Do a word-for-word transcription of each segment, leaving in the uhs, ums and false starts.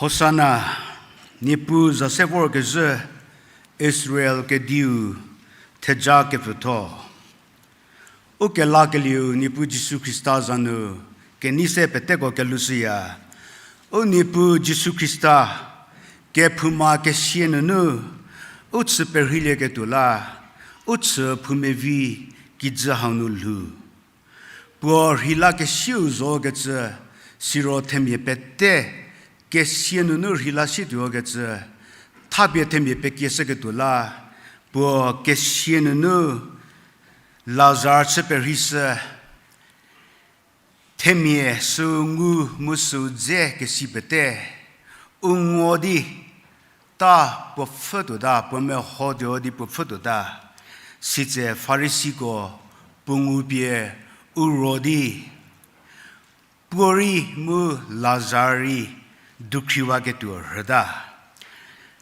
Hosana, Niepuu za se vorkezhü, Israel Kediu theja kepfütho. Ukelakelieu Niepuu Jisu Khrista za nu kenei se peteko kelushüya. U Niepuu Jisu Khrista, kephouma kesia nunu, u chü perheilieketuo la, u chü phoumevi kijü hau nu lhou. Puo rheilakesiau zokecü, siro themia pete, kesia nunu rheila situokecü, thapie themia pekieshüketuo la, puo kesia nunu Lazar chü perheishü, themia süu ngu mu süu dze kesi pete, u ngo di ta puo pfhütuota, puo mehotuo di puo pfhütuota. Sitse Farisiko puo ngu pie u ro di, puo rei mu Lazar rei dukhriwaketuo rhüta.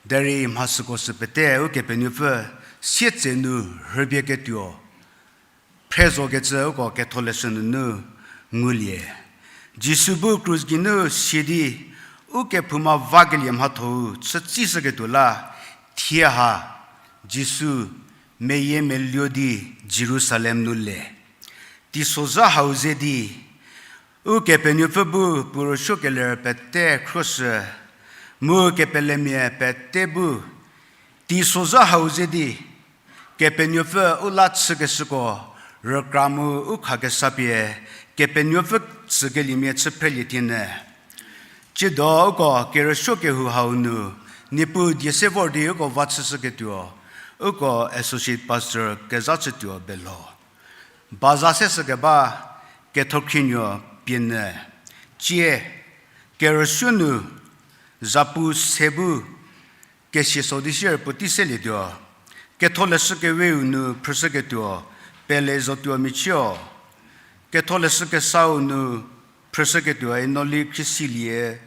Derei mha süko sü pete Ukepenuopfü sietsenu rhübieketuo phre zokecü uko Ketholeshü nunu ngulie. Jisu bu krus geinu sia di, ukephouma vakelie mhathou chütsishüketuo la, thie ha Jisu meyiemeluo di Jerusalem nu le. Teisozha hau ze di, Ukepenuopfü bu puo rüsuokeler pete khroshü, mu kepelemia pete bu, teisozha hau ze di, Kepenuopfü u la chükeshüko rükra mu u khakesa pie, Kepenuopfü tsükeliemia chü phrelie tienü. Tsiedo uko kerüsuo kehou hau nu, Niepuu die se vor di uko va chüshüketuo, uko Associate Pastor kezha chütuo Belho. Baza seshükeba kethokhrinuo pienyü. Tsie, kerüsuo nu, zapu se bu, kesia so di sier puotei selietuo. Ketholeshü keweu nu phrüshüketuo, pele zotuo michio. Ketholeshü kesau nu phrüshüketuo, Enoli Khrisilie,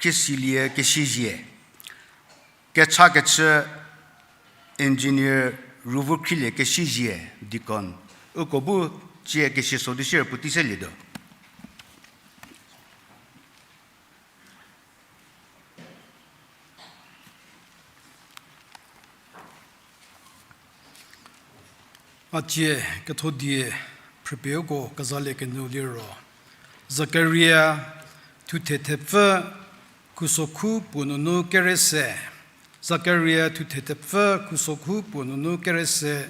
Khrisilie Kesiezie. Kechakechü Engineer Ruvukhrilie Kesiezie, Deacon. Uko bu tsie kesia so di sier puotei selietuo. A tsie kethodie phrüpie uko kezalie kenyü liro, Zakaria thuthe thepfü khusokhu puo nunu kere se. Zakaria thuthe thepfü khusokhu puo nunu kere se,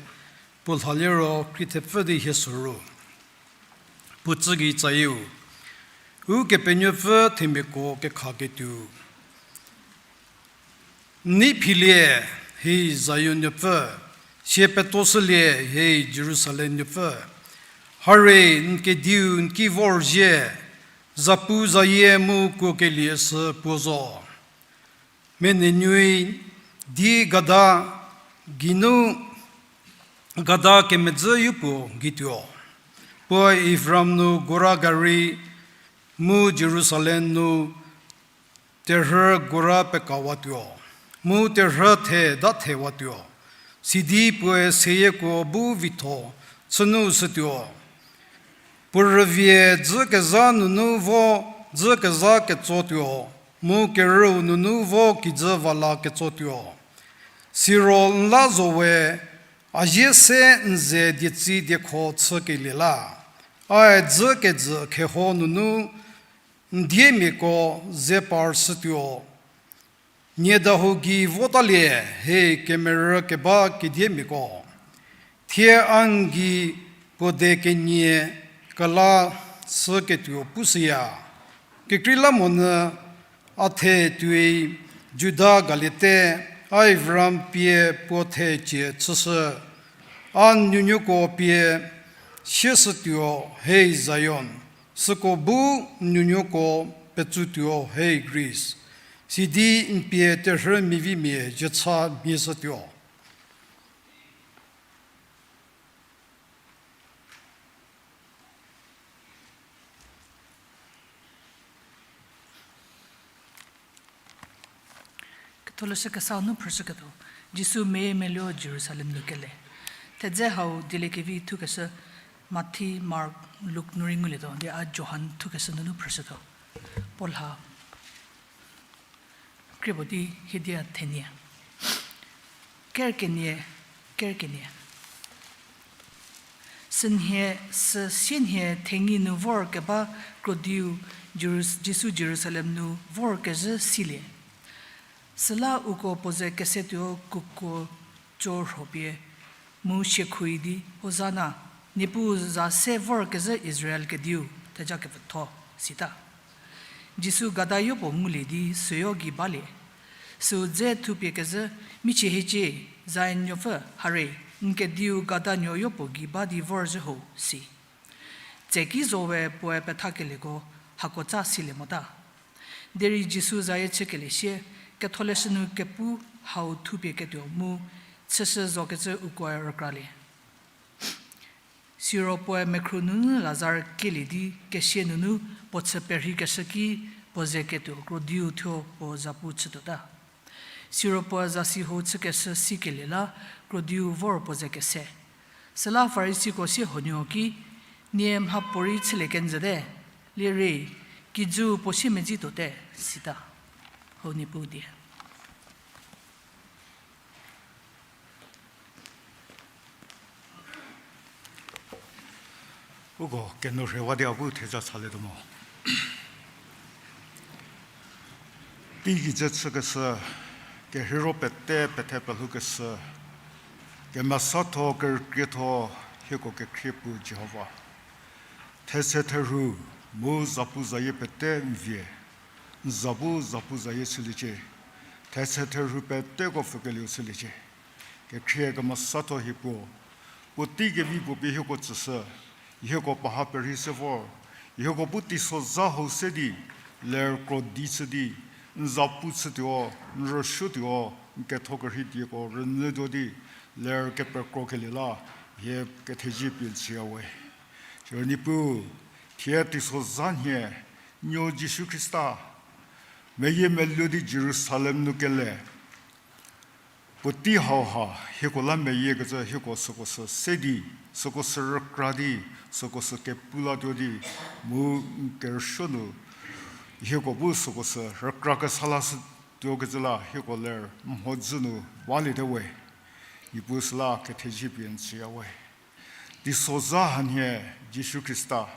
puo lha liro krie thepfü di hie soru. Puo tsü gei tsayieu, Ukepenuopfü themiako kekhaketuo. N nei philie, hei Zion nuopfü, sie petoshülie, hei Jerusalem nuopfü. Hare, n kediu n ki vorzhie, zapu zayie mu kuokelie sü puo zo. Menenyui di gada geinu gada kemedzü yopuo geituo. Puoe Efraim nu gora gari mu Jerusalem nu terhü gora pekawatuo, mu terhü the dathewatuo. Sidi puoe seyieko bu vitho chünu shütuo. Puo rüvie dzü kezha nunu vo dzü kezha ketsotuo, mu kerüu nunu vo kijü vala ketsotuo. Siro n la zo we, a zie se n ze dietsi diekho chükelie la, ae dzü kejü kheho nunu n diemiako ze par shütuo. Niedahu gei votalie, hei kemerü keba kediemiako. Thie a n gei puo de kenie kela shüketuo pushüya. Kekreilamonyü a the tuoi Juda galiete, a Efraim pie puo the cie chüshü. A n nuonuoko pie sieshütuo, hei Zion, süko bu n nuonuoko petsutuo, hei Greece. Sidi n pie terhü mivimia zhiecha mhie shütuo. Ketholeshü kesau nu phrüshüketuo, Jisu meyiemeluo Jerusalem nu kele. Thedze hau dieliekevi thukeshü Mathi, Mark, Luk nu rei ngulietuo, di a Johan thukeshü nunu phrüshütuo. Puo lha. Krie puo di hiedia thenie. Kerkenie, kerkenie. Sünhie, sü sienhie thenyi nu vorkeba krodiu Jerus-, Jisu Jerusalem nu vorkezhü silie. Süla uko puo ze kesetuo kukuo co rhopie mu siekhu di, Hosana, Niepuu za se vorkezhü Israel Kediu, theja kepfütho, sita. Jisu gada yopuo ngulie di süyo gei balie. Süu dze thupie kezhü, Michie hiecie, Zion nuopfü, hare, n Kediu gada nuo yopuo gei ba di vorzhü ho, si. Tseki zo we puoe pethakelieko hako tsa silie mota. Derei Jisu zayie chükelie sie, ketholeshü nu kepu hau thupie ketuo mu, chüshü zokecü ukoe rükralie. Siro puoe mekhru nunu Lazar kielie di kesia nunu puo chü perheikeshü ki puo ze ketuo krodiu thuo puo zapu chütuota. Siro puo zasi hou chükeshü sikelie la krodiu vor puo ze kese. Süla Farisiko sie huonuo ki, Nie mhapuorei chülie kenjüte, lierie, kijüu puo siemedzi tuote, sita. Hau Niepuu die. Uko kenourhewa di a bu theja chalietuo mo. Teigei ze chükeshü, kerheiro pete pethe pelhoukeshü, kemesatho kerükrietho hieko kekhrie puo Jihova. Thetse therhu mu zapu zayie pete n vie, n za bu zapu zayie chüliecie, thetse therhu peteko pfükelieu chüliecie. Kekhrie kemesatho hie puo, puotei kevi puo pie hieko tsüshü, hieko paha perhei se vor, hieko bu teisozha hau se di, ler krodi chü di, n zapu chütuo, n rüsuotuo, n ketho kerhei dieko rünyütuo di, ler kepekrokelie la, hie kethezie pie n tsüya we. Siro Niepuu, thie teisozha nhie, nuo Jisu Khrista, meyiemeluo di Jerusalem nu kele, puotei hauha, hieko la meyiekecü hieko süko sü se di, süko sü rükra di, süko sü kepu latuo di, mu n kerüsuo nu, hieko bu süko sü rükra kesa lashütuokecü la hieko ler mhodzü nu baliete we. Niepuu süla kethezie pie n tsüya we. Teisozha hanhie Jisu Khrista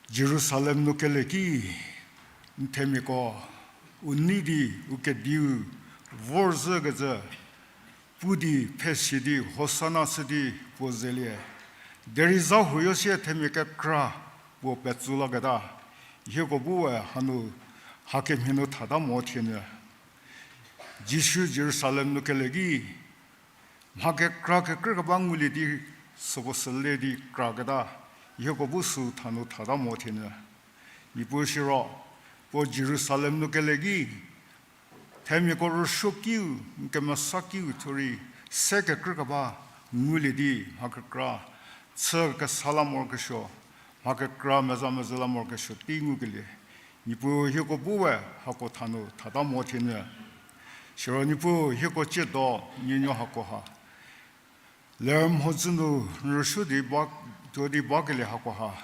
Jerusalem nu kele ki, n themiako u nei di u kediu vorzhükecü pu di phesie di Hosana chü di puo zelie. Derei zha huoyo sie themia kekra puo petsu laketa, hieko bu we hanu hakemhie nu thata mo thienyü. Jisu Jerusalem nu kele ki, mha kekra kekrükeba ngulie di süko sü le di kraketa, hieko bu sü thanu thata mo thienyü. Niepuu siro, puo Jerusalem nu kele ki, themiako rüsuokiu, n kemesa kiu thuo rei, se kekrükeba ngulie di mha kekra chü kesa la morokesuo, mha kekra meza mezhü la morokesuo tei ngukelie. Niepuu hieko bu we hako thanu thata mo thienyü. Siro Niepuu hieko tsiedo nuonuo hakoha, ler mhodzü nu n rüsuo di ba, tuo di bakelie hakoha,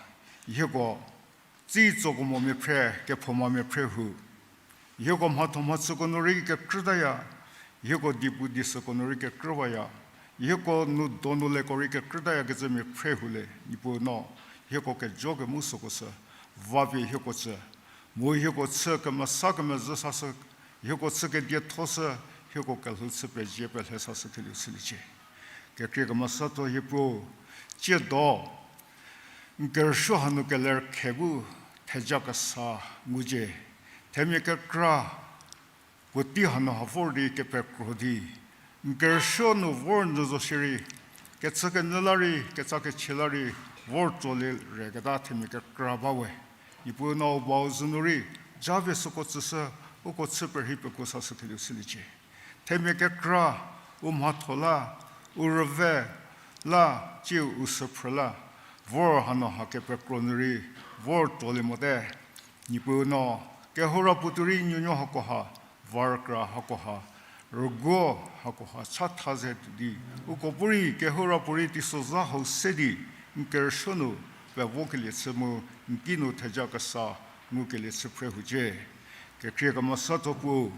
hieko tsitso kemo miaphre, kephouma miaphre hu. Hieko mhatho mhachüko nu rei kekrütaya, hieko dipu disüko nu rei kekrüwaya, hieko nu donu leko rei kekrütayakecü miaphre hu le, Niepuu no, hieko kejo kemu süko sü, vapie hieko tsü, mu hieko chü kemesa kemezhü sashü, hieko chü kedietho shü, hieko kelhou chü pezie pelhe sashü kelieu chüliecie. Kekhrie kemesatho hie puo, tsiedo, n kerüsuo hanu keler khe bu theja kesa ngucie, themia kekra, puotei hanu ha vor di kepekro di, n kerüsuo nu vor nyü zo shierei, kechükenyü la rei, ketsa kechie la rei, vor tsolie reketa themia kekra ba we. Niepuu no bau zü nu rei, japie süko tsüshü, uko chü perhei pekuo sashü kelieu chüliecie. Themia kekra, u mhatho la, u rüve la, tsiu u süphrü la, vor hanu ha kepekro nu rei, vor tsolie mote. Niepuu no, kehoura puotou rei nuonuo hakoha, va rükra hakoha, rüguo hakoha chatha ze tuo di, uko bu rei kehoura puorei teisozha hau se di, n kerüsuo nu pevokelie chü mu, n ki nu theja kesa ngukelie chü phre hucie. Kekhrie kemesa tho puo,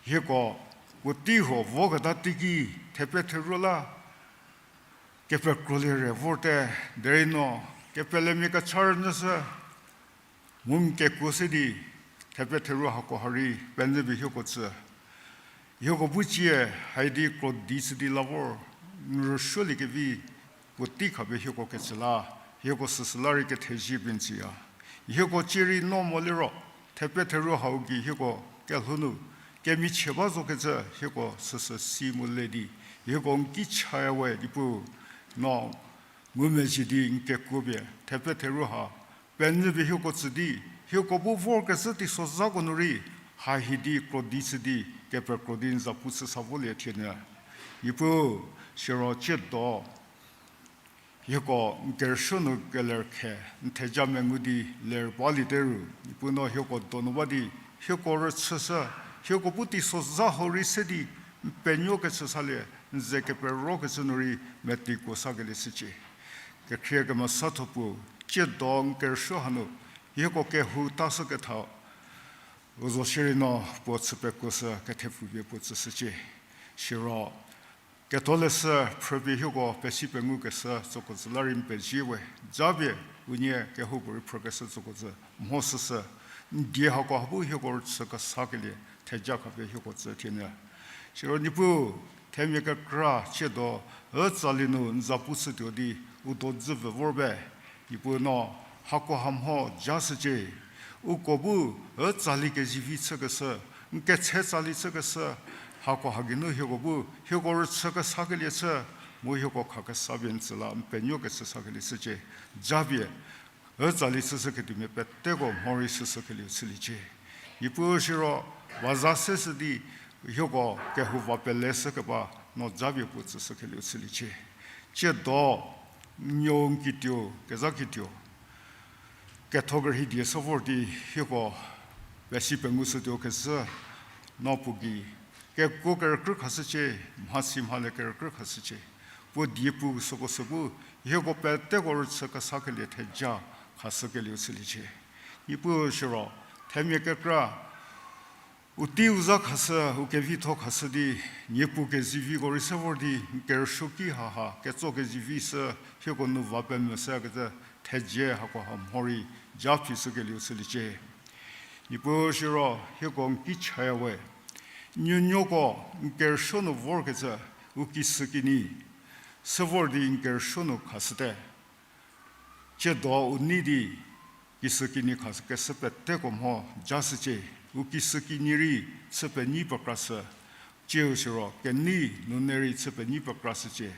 hieko puotei huo voketa teiki, thepe theru la kepekrolie re vorte, derei no kepelemia kecha rünyüshü, mu n kekuo se di, thepe theru hako ha rei penyü pie hieko tsü. Hieko bu cie, haidi krodi chü di la vor, n rüsuoliekevi, puotei khapie hieko ketsü la, hieko süsü la rei kethezie pie n tsüya. Hieko cie rei no moliro, thepe theru hau gei hieko kelhou nu kemichie ba zokecü hieko süsü si mu le di, hieko n ki chaya we Niepuu, no ngumezhie di n kekuo pie thepe theru ha penyü pie hieko tsü di, hieko bu vorkezhü teisozhako nu rei, hahi di krodi chü di, kepekro di n zapu chü sa volie thienyü. Niepuu, siro tsiedo hieko n kerüsuo nu keler khe, n theja mengu di ler balieteru, Niepuu no hieko donu ba di, hieko rüchüshü, hieko bu teisozha hau rei se di, n penuokecü salie, n ze keperokecü nu rei metei kuo sakelie shücie. Kekhrie kemesa tho puo, tsiedo n kerüsuo hanu, hieko kehou tashüketha, u zo shierei no puo chü pekuoshü kethepfupie puo tsüshücie. Siro ketholeshü phrüpie hieko pesi pengukeshü tsoko tsü la rei n pezie we, japie unie kehoupuorei phrükeshü tsoko tsü mhoshüshü, n die hako ha bu hieko rüchü kesakelie theja khapie hieko tsü thienyü. Siro Niepuu, themia kekra tsiedo, ü tsali nu n zapu chütuo di, u do dzü vü vor be, Niepuu no hako ha mho jashücie. Uko bu ü tsali kezivi chükeshü, n ketshe tsali chükeshü, hako ha geinu hieko bu hieko rüchü kesakelie chü, mu hieko khakesa pie n tsü la n penuokecü sakelie shücie. Japie ü tsali chüshüketuomia peteko mhorei süsükelieu chüliecie. Niepuu siro, va za seshü di, hieko kehou va peleshü keba, no japie puo tsüshükelieu chüliecie. Tsiedo, nuo n kituo, kezha kituo, ketho kerhei die sü vor di, hieko pesi pengushütuo kezhü, no puo gei kekuo kerükrü khashücie, mhasi mhale kerükrü khashücie. Puo die pu süko sü bu, hieko peteko rüchü kesakelie theja khashükelieu chüliecie. Niepuu siro, themia kekra, u tei u za khashü, u kevitho khashü di, niepu keziviko rei se vor di, n kerüsuoki haha ketso kezivi sü, hieko nu va pemvü sü kecü theja hako ha mhorei ja phi shükelieu chüliecie. Niepuu siro, hieko n ki chaya we, nuonuoko n kerüsuo nu vorkecü, u kisükinyi sü vor di n kerüsuo nu khashüte. Tsiedo u nei di, kisükinyi khakeshü peteko mho jashücie, u kisükinyi rei chü penyi pekrashü, tsiu siro kenei nunu rei chü penyi pekrashücie.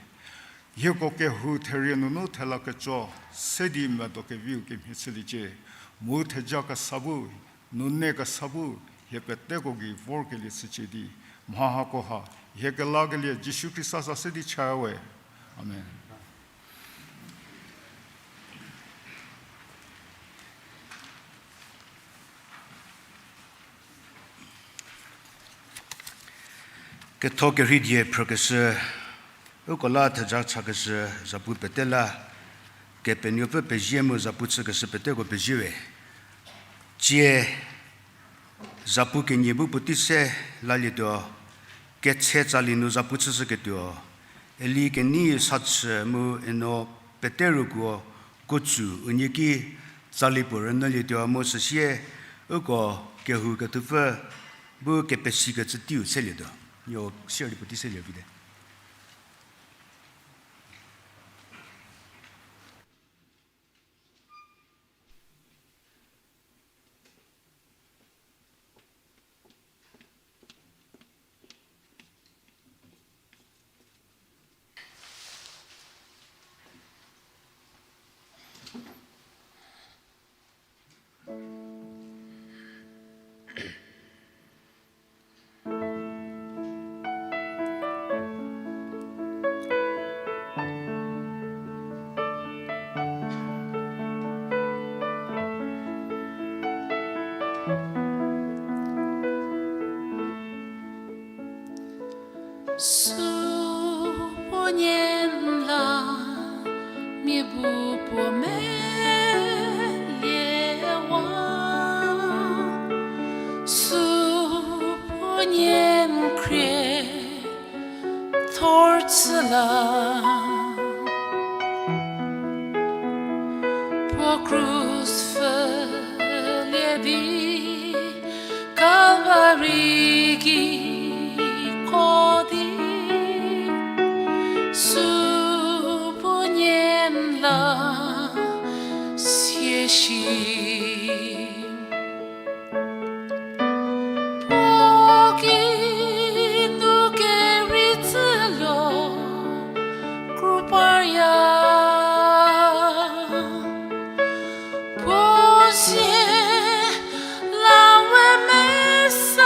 Hieko kehou therie nunu thela keco se di medo keviu kemhie chüliecie, mu theja kesa bu, nunu kesa bu, hie peteko gei vorkelie chücie di, mha hako ha hie kelakelie Jisu Khrista za se di cha we. Amen. Ketho kerhei die phrükeshü, uko la theja chakeshü, zapu pete la, Kepenuopfü pezie mu zapu chükeshü peteko pezie we. Tsie zapu kenie bu puotei se lalietuo, ketshe tsali nu zapu chüshüketuo, Eli kenei Sachü mu Eno Peterukuo Kotsu unie ki tsali puo rünyülietuo mu süsie uko kehou kethupfü bu kepesikecü teiu selietuo. Nuo sier di puotei selie vite. Süu puo nie n la, mia bu puo meliewa. Sü Nienkhrie thor chü la, puo krus pfhülie di, Kalvari gei ko di, supuo nien la sie shi. Puo kinu kerei tsülo kru parya, puo zie la we mesaliete.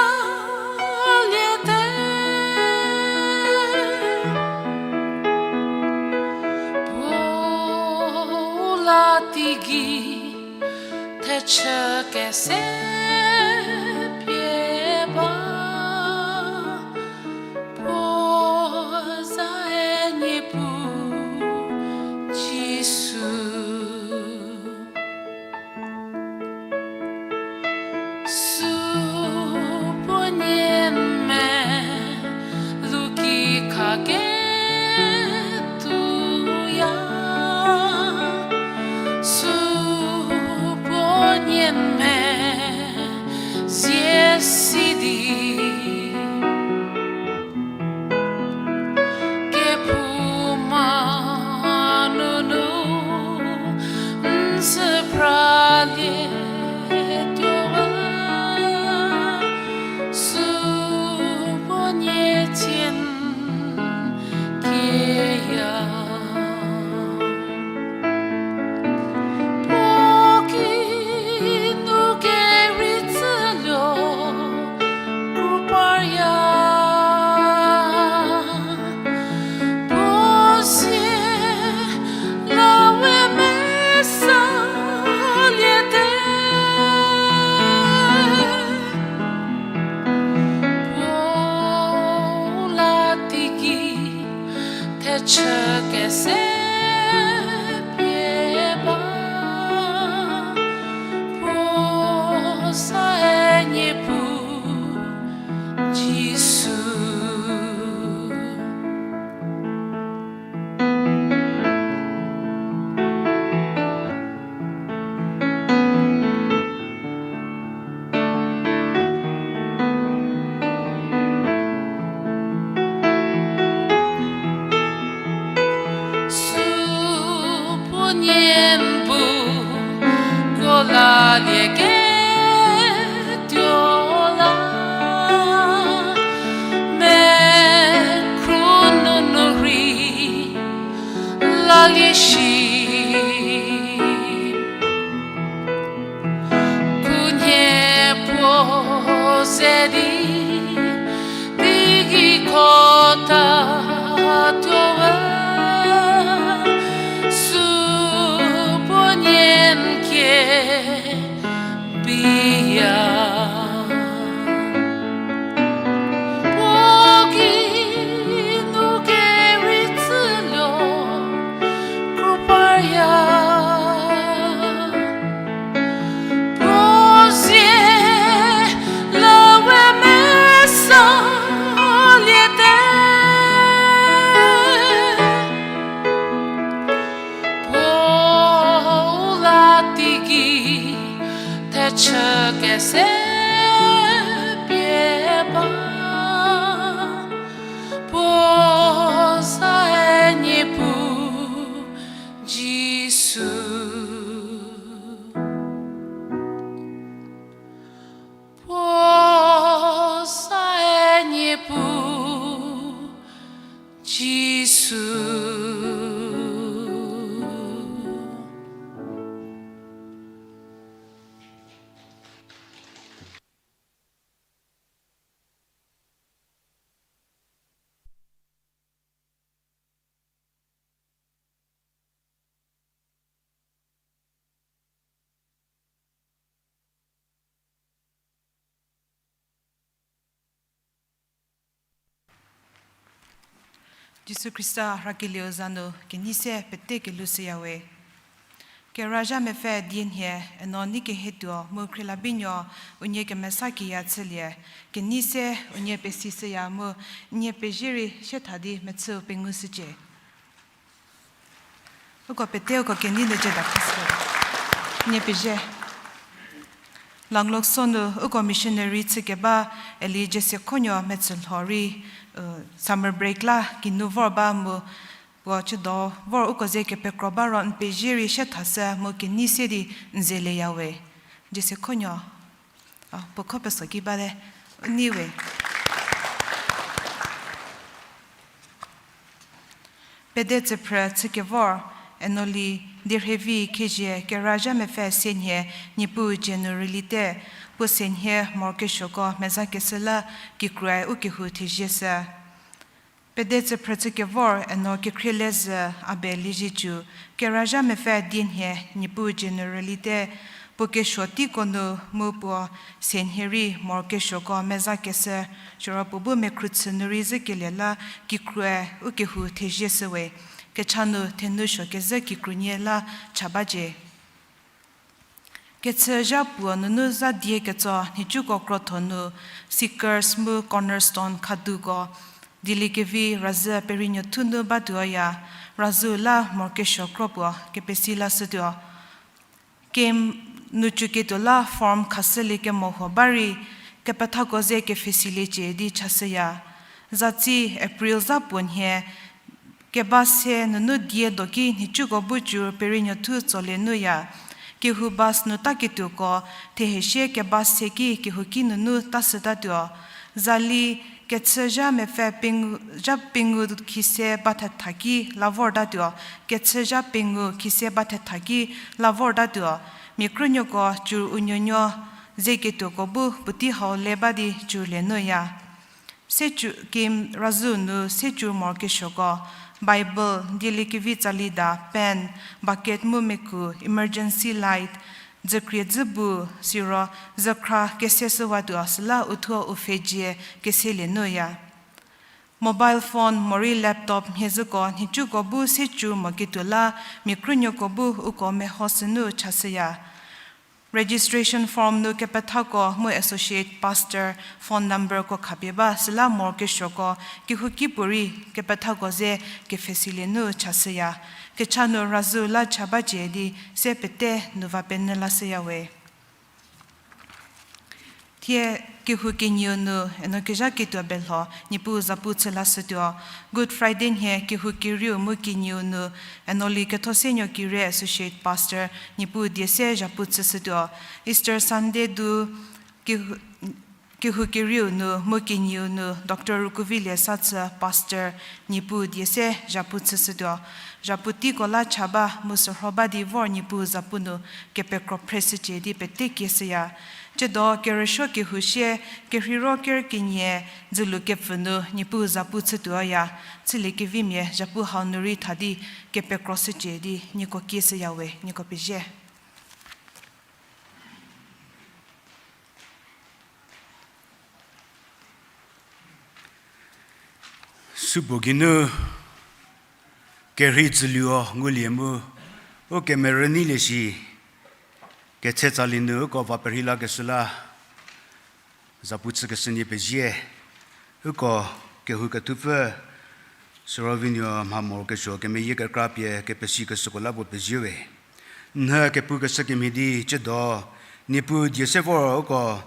Puo la teigei thechü kese pie ba, puo zae Niepuu Jisu. Supuo nien me luki khaketuoya, supuo nien me zie si di, kephouma nunu n sü phralietuo, supuo nie tien kieya. Puo kinu kerei tsülo kru parya, puo zie la we mesaliete. Puo la teigei thechü kese pie ba, puo zae Niepuu Jisu. Supuo nien bu kuo lalieketuo la, mekhru nunu rei lalie shi. Khunhie puo ze di, teigei khotatuowe, supuo nien kie biya. Puo kinu kerei tsülo kru parya, puo zie la we mesaliete. Puo la teigei thechü kese pie ba, puo zae Niepuu Jisu. Puo zae Niepuu Jisu. Jisu Khrista rakelieu za nu kenei se pete kelushüyawe. Kerazha mepfü dienhie, eno nei kehetuo mu khrielabinuo unie kemesa kiya chülie, kenei se unie pesishüya mu nie pezie rei sietha di mechüu pengushücie. Uko pete uko kenei nu jüda khashü. Nie pezie. Langlokso nu uko missionary chükeba Eli Jese Khonyo metsülho rei, summer break la kinu vor ba mu puo chüdo vor uko ze kepekro ba ro n pezie rei sietha sü mu kenei se di n zeleya we. Jese Khonyo, puo kho peso ki bate, u nei we. Pede tsüphrü chükevor, eno Li Derhevi Khezie Kerazha mepfü senhie Niepuu dzie nu rülite, puo senhie morokesuoko mezakeshü la kikrue u kehou thezie shü. Pede tsüphrü chükevor eno Kekhrielezhü Abe Liezietsu, Kerazha mepfü dienhie Niepuu dzie nu rülite, puo kesuo teiko nu mu puo senhie rei morokesuoko mezakeshü, siro puo bu mekhruchü nu rei zhükelie la kikrue u kehou thezie shüwe, kecha nu thenu suokezhü kikrunie la cha bacie. Kechü zha puo nunu zha die ketso nhicuko krotho nu Seekers mu Cornerstone khaduko Dieliekevi Razhü Perinuothu nu batuoya, Razhüu la morokesuo kro puo kepesi lashütuo. Camp nu cüketuo la form khashülie kemo huo ba rei kepethako ze kepfhesiliecie di chashüya. Zatsi April zha puo nhie keba se nunu die do ki nhicuko bu cü Perinuothu tsolie nuya. Kehou bus nu taketuoko thehesie keba se ki kehouki nunu tashütatuo. Zali kechü zha mepfü peng-, zha pengou khise ba thetha ki la vortatuo, kechü zha pengou khise ba thetha ki la vortatuo. Mia krünuoko cü unuonuo ze ketuoko bu puotei hau le ba di cülie nuya. Se cü Camp Razhüu nu se cü morokesuoko Bible, Dieliekevi tsalida, pen, bucket mu meku, emergency light, dzükrie dzü bu, siro zükhra kese shüwatuo süla uthuo u pfhedzie keselie nuya. Mobile phone morei laptop mhie zhüko nhicuko bu se cü moketuo la mia krünuoko bu uko meho sünu chashüya. Registration form nu kepethako mu associate pastor phone numberko khapie ba süla morokesuoko kehouki puorei kepethako ze kepfhesilie nu chashüya. Kecha nu Razhüu la cha bacie di se pete nu va penyü lashüya we. Thie kehou kenieu nu eno kezha ketuo belho Niepuu zapu chü lashütuo. Good Friday nhie kehou kerieu mu kenieu nu eno Li Kethosenuo Kire associate pastor Niepuu die se zhapu chüshütuo. Easter Sunday du kehou, kehou kerieu nu mu kenieu nu Doctor Rukuvilie Sathü pastor Niepuu die se zhapu chüshütuo. Zhapu teiko la cha ba mu sürho ba di vor Niepuu zapu nu kepekro phreshücie di pete kieshüya. Tsiedo kerüsuo kehou sie kerheiro ker kenie dzülu kepfü nu Niepuu zapu chütuoya. Chüliekevimia zhapu hau nu rei tha di kepekro shücie di nieko kieshüya we, nieko pezie. Supuo geinu kerhei tsüluo ngulie mu, u kemerü neilie shi, ketse tsali nu uko va perhei lakeshü la, zapu chükeshü nie pezie, uko kehou kethupfü, süro vinuo mha morokesuo kemeyie kekra pie kepesikeshüko la puo pezie we. Nhü kepukeshü kemhie di tsiedo, Niepuu die se vor uko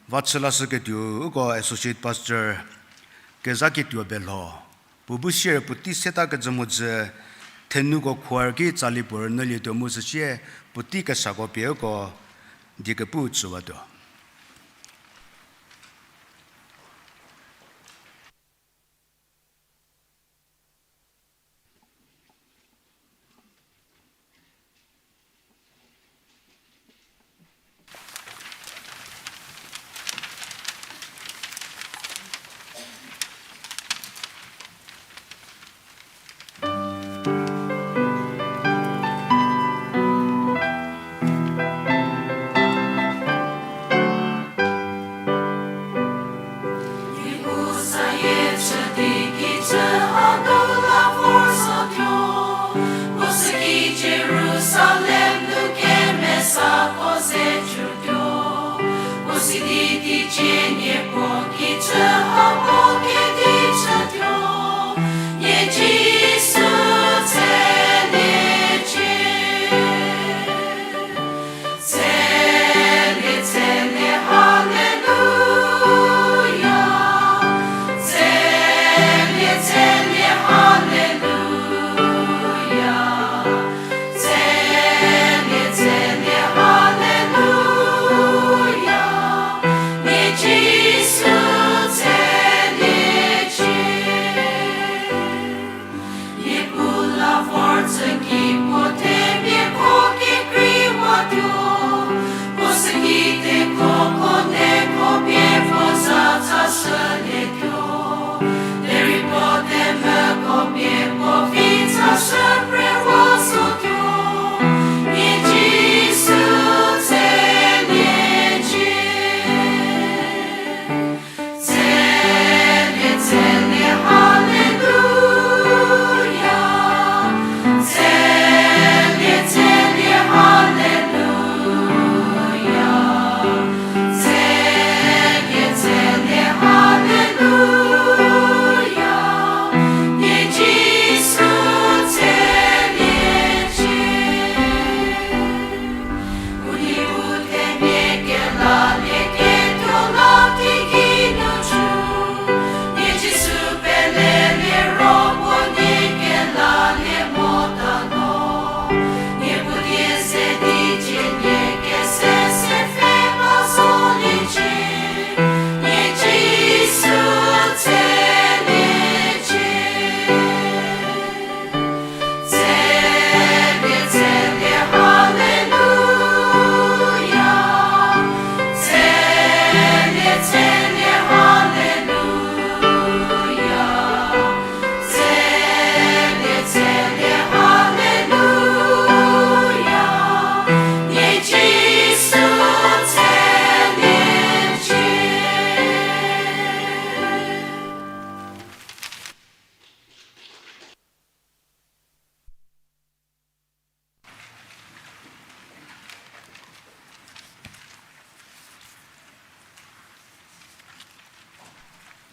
va chü lashüketuo uko associate pastor kezhaketuo belho. Puo bu sier puotei seta kejü mhodzü thenuko choir ki tsali puo rünyülietuo mu süsie puotei kesako pie uko die kepu tsüwatuo.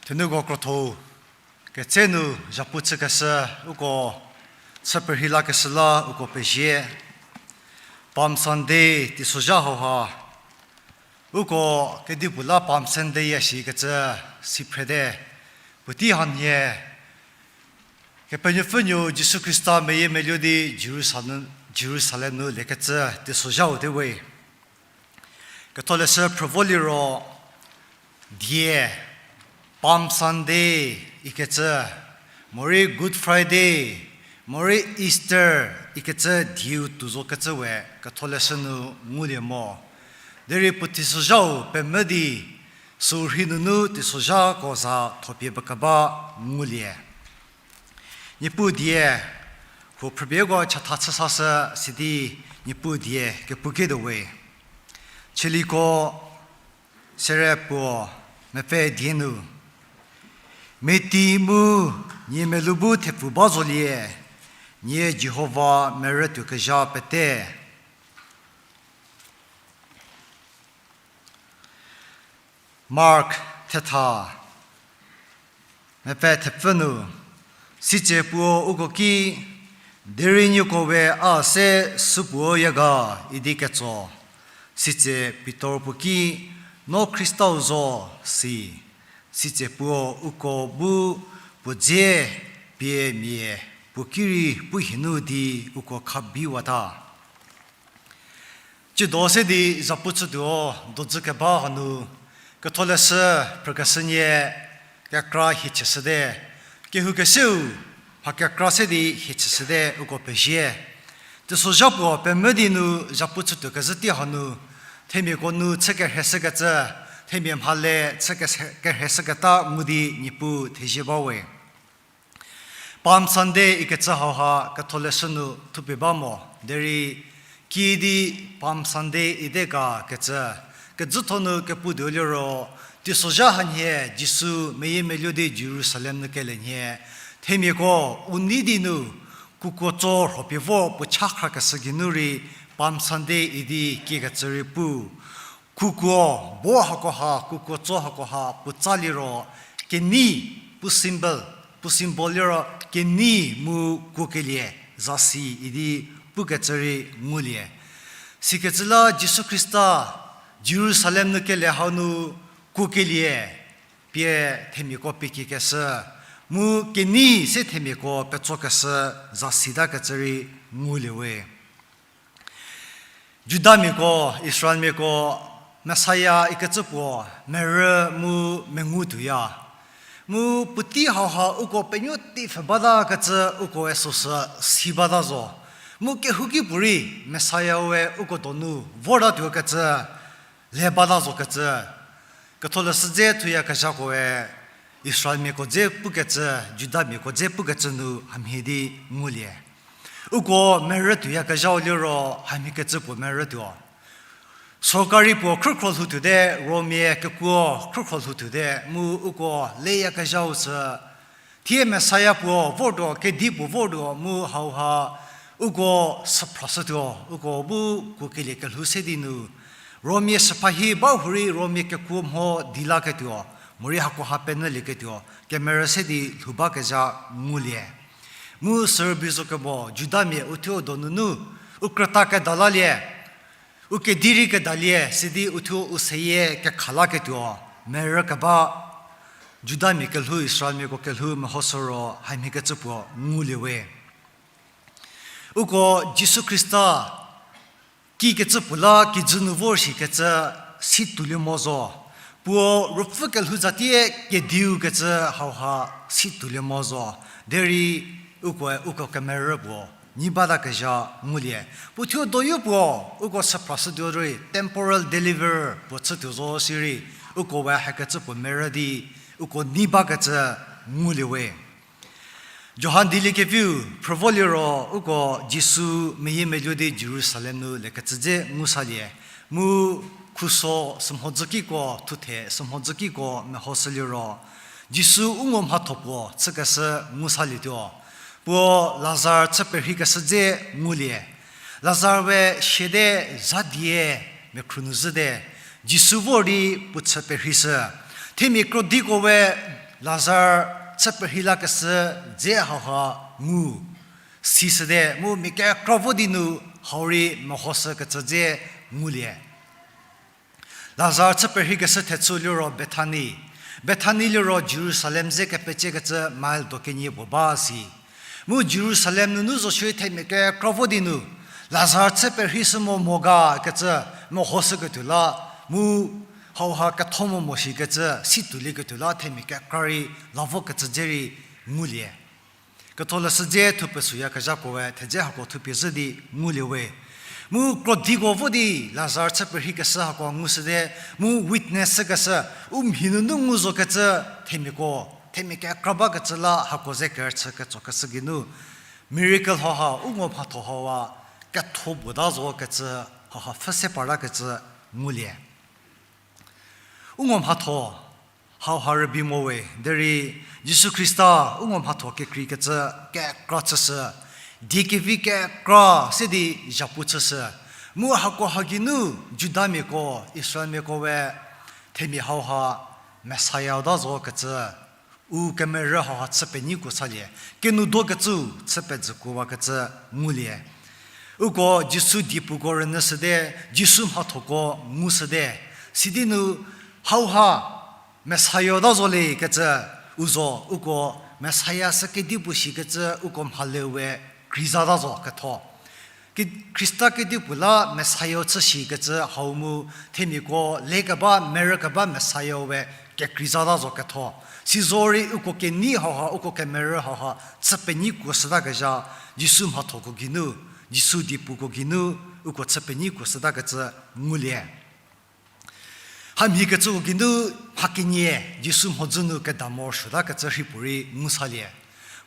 Thenuko krotho ketse nu zhapu chükeshü uko chü perhei lakeshü la uko pezie. Palm Sunday teisozha hauha uko kedipuo la Palm Sunday ya shikecü si phrete. Puotei hanhie Kepenuopfü nuo Jisu Khrista meyiemeluo di Jerusalem, Jerusalem nu lekecü teisozhau te we. Ketholeshü phrü vo liro die Palm Sunday ikecü, morei Good Friday, morei Easter ikecü dieu tuo zokecü we Ketholeshü nu ngulie mo. Derei puo teisozhau pemvü di sürhei nunu teisozhako za thopie ba keba ngulie. Niepuu die, huo phrübieko chatha chü sashü sidi Niepuu die kepu kituo we. Tsaliko sere puo mepfü die nu, Meti mu nie melou bu thepfu ba zolie, nie Jihova merü tuokezha pete. Mark thetha, mepfü thepfü nu, sitse puo uko ki, Derei nieko we a se supuoya ga idi ketso. Sitse Pitor puo ki, No Khristau zo, si. Sitse puo uko bu puo dze pie mia puo ki rei pu hienu di uko khabiwata. Tsiedo se di zhapu chütuo dojü keba hanu, Ketholeshü phrükeshünie kekra hie chüshüte, kehou keseu mha kekra se di hie chüshüte uko pezie. Teisozha puo pemvü di nu zhapu chütuo kezhü tei hanu, themiako nu chü kerheshükecü, themia mhale chü kese-, kerheshüketa ngu di Niepuu thezie bawe. Palm Sunday ikecü hauha Ketholeshü nu thupie ba mo, derei kiüdi Palm Sunday ite ga kecü, kejütho nu kepu tuo liro, teisozha hanhie Jisu meyiemeluo di Jerusalem nu kele nhie, themiako u nei di nu kukuo tso rhopie vo puo cha khrakeshü geinu rei Palm Sunday idi kiekecü rei pu. Kukuo, bo hakoha, kukuo tso hakoha puotsa liro, kenei, puo symbol, puo symbol liro kenei mu kuokelie, zasi idi pukecü rei ngulie. Sikecü la Jisu Khrista Jerusalem nu kele hau nu kuokelie, pie themiako pekiekeshü, mu kenei se themiako petsokeshü, zasi takecü rei ngulie we. Judamiako, Israelmiako, Messiah ikecü puo merü mu mengu tuoya. Mu puotei hauha uko penuo tei pfhe batakecü ukoe süsü si bata zo. Mu kehouki puorei Messiah-e uko donu vortatuokecü, le bata zokecü, Ketholeshü dze thuyakezhakoe, Israelmiako dze pukecü, Judamiako dze pukecü nu hamhie di ngulie. Uko merü tuoyakezhau liro hamhiekecü puo merütuo. Sorkari puo khrükhro lhou tuote, Rommia kekuo khrükhro lhou tuote, mu uko leyakezhau sü, thie Messiah puo vortuo, kedi puo vortuo, mu hauha uko süphrashütuo, uko bu kuokelie kelhou se di nu, Rommia süphahi ba hurei Rommia kekuo mho di laketuo, morei hakoha penyülieketuo, kemerü se di lhou bakezha ngulie. Mu sürübei zo kemo Judamia uthuo donunu, u krüta kedalalie, u kedi rei kedalie, sidi uthuo u seyie kekhalaketuo, merü keba, Judamia kelhou, Israelmiako kelhou mehoshü ro hamhiekecü puo ngulie we. Uko Jisu Khrista kikecü puo la kijü nu vor shikecü si toulie mo zo. Puo ruopfü kelhou zatie kediu kecü hauha si toulie mo zo. Derei ukoe uko kemerü puo nyi batakezha ngulie. Puothuo doyo puo uko süphrashütuo rei temporal deliverer puo chütuo zo sirei uko we hakecü puo merü di uko nei bakecü ngulie we. Johan Dieliekeviu phrü vo liro uko Jisu meyiemeluo di Jerusalem nu lekecü dze ngusalie. Mu khuso sümhodzü kiko, thuthe sümhodzü kiko mehoshü liro, Jisu u ngo mhatho puo chükeshü ngusalietuo. Puo Lazar chü perheikeshü dze ngulie. Lazar we siate zha die mekhru nu zhüte, Jisu vor di puo chü perheishü. Themia krodiko we Lazar chü perhei lakeshü dze hauha ngu sishüte, mu mia kekra vo di nu hau rei mehoshükecü dze ngulie. Lazar chü perheikeshü thechü liro Bethani. Bethani liro Jerusalem ze kepeciekecü mile do kenie puo ba si. Mu Jerusalem nunu zo shierei themia kekra vo di nu, Lazar chü perheishü mo mo ga kecü mehoshüketuo la, mu hauha ketho mo mo shikecü si toulieketuo la themia kekra rei la vokecü dze rei ngulie. Ketholeshü dze thupie süyakezhakoe thedze hako thupie zhü di ngulie we. Mu krodiko vo di Lazar chü perheikeshü hako ngushüte, mu witness chükeshü, u mhi nunu ngu zokecü themiako, themia kekra bakecü la hako ze kerüchü ketsokeshü geinu, miracle hauha u ngo mhatho hauha ketho puota zokecü, hauha pfhü se partakecü ngulie. U ngo mhatho hauha rübei mo we, derei Jisu Khrista u ngo mhatho kekreikecü kekra chüshü, die kevi kekra se di zhapu chüshü, mu hako ha geinu Judamiako, Israelmiako we themia hauha Messiah ta zokecü, u kemerü hauha chü penyikuo salie, kenoudokecü chü pejükuowakecü ngulie. Uko Jisu diepuko rünyüshüte, Jisu mhathoko ngushüte, sidi nu hauha Messiah ta zo lekecü u zo, uko Messiah sü kedipuo shikecü uko mhale we krizata zo ketho. Ki-, Khrista kedipuo la Messiah chü shikecü hau mu themiako lekeba, merükeba Messiah we kekrizata zo ketho. Sizorei uko kenei hauha, uko kemerü hauha chü penyikuo shütakezha, Jisu mhathoko geinu, Jisu diepuko geinu, uko chü penyikuo shütakecü ngulie. Hamhiekecüko geinu mha kenie Jisu mhodzü nu keda morosuotakecü rhei puorei ngusalie.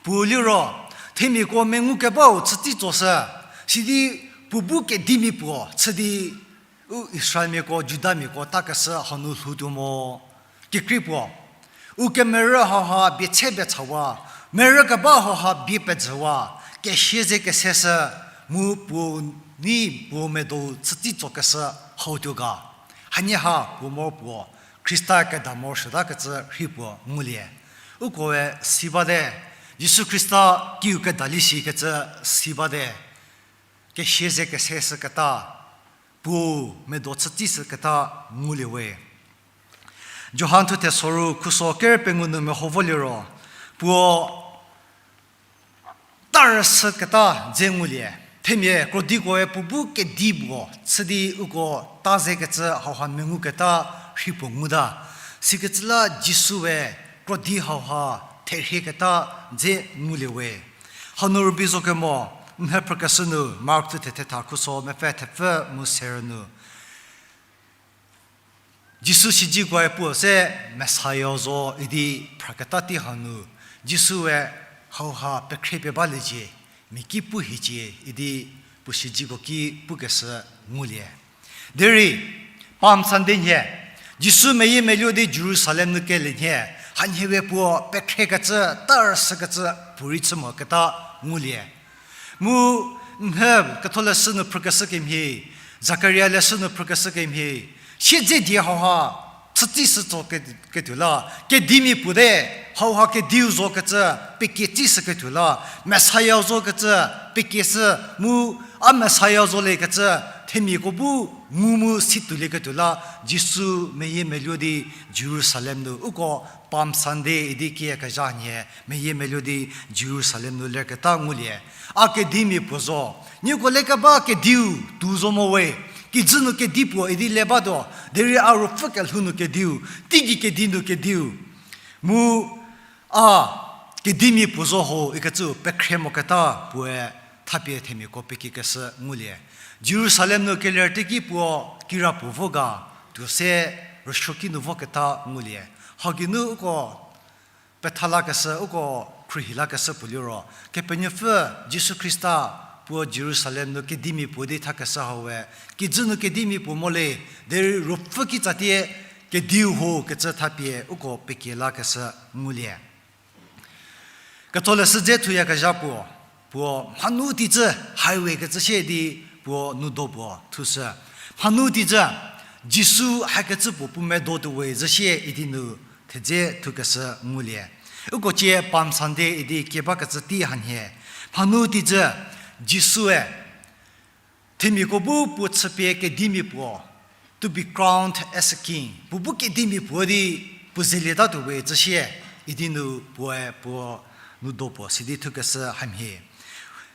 Puo liro, themiako mengukebau chütei tsoshü, sidi puo bu kedimia puo chü di u Israelmiako, Judamiako takeshü hanu lhoutuo mo. Kekrei puo, u kemerü hauha bie che bie chawa, merükeba hauha bie pejüwa, kesie ze keseshü, mu puo nei puo medou chütei tsokeshü hautuo ga. Hanie ha puo mor puo, Khrista keda morosuotakecü rhi puo ngulie. Ukoe si bate, Jisu Khrista kiu kedali shikecü si bate, kesia ze keseshüketa, puo medo chütsishüketa ngulie we. Johan thuthe soru khuso ker pengou nu meho vo liro, puo tarüshüketa dze ngulie. Themia krodikoe puo bu kedi puo chü di uko ta zekecü hauha menguketa rhi puo nguta. Sikecü la Jisue krodi hauha therhieketa dze ngulie we. Hanu rübei zo kemo, mhe phrükeshü nu, Mark thuthe thetha khuso mepfü thepfü mu serü nu Jisu siedzikoe puo se Messiah zo idi phraketa tei hanu, Jisue hauha pekhrie pie baliecie, mia ki pu hiecie idi puo siedziko ki pukeshü ngulie. Derei, Palm Sunday nhie, Jisu meyiemeluo di Jerusalem nu kelie nhie, hanhie we puo pekhriekecü, tarüshükecü, puorei chü moketa ngulie. Mu, mhe ketholeshü nu phrükeshü kemhie, Zakaria leshü nu phrükeshü kemhie, siedze die hauha chütsishütso ke-, ketuo la, kedimia puo te, hauha kediu zokecü, pekietsishüketuo la, Messiah zokecü, pekieshü, mu a Messiah zoliekecü, themiako bu ngu mu situolieketuo la, Jisu meyiemeluo di Jerusalem nu uko Palm Sunday idi kiekezha nhie meyiemeluo di Jerusalem nu lerketa ngulie. A kedimia puo zo. Nieko lekeba kediu tuo zo mo we. Kijü nu kedi puo idi le batuo. Derei a ruopfü kelhou nu kediu, teigei kedi nu kediu, mu a kedimia puo zo ho ikecü pekhrie moketa puoe thapie themiako pekiekeshü ngulie. Jerusalem nu keler teiki puo kirapuo vo ga tuo se rüsuoki nu voketa ngulie. Hau geinu uko petha lakeshü, uko khruohi lakeshü puo liro, Kepenuopfü Jisu Khrista puo Jerusalem nu kedimia puo di thakeshü haue, kijü nu kedimia puo mo le, derei ruopfü kitsatie kediu ho kecü thapie uko pekie lakeshü ngulie. Ketholeshü dze thuyakezha puo, puo mhanu teicü highway kecü sie di puo nou do puo thushü. Mhanu teicü, Jisu hakecü puo puo medo tuo we zhü sie idi nu thedze thukeshü ngulie. Uko cie Palm Sunday idi kie bakecü tei hanhie. Mhanu teicü, Jisue themiako bu puo chüpie kedimia puo, to be crowned as a king, puo bu kedimia puo di puo zelieta tuo we zhü sie, idi nu puoe puo nou do puo sidi thukeshü hamhie.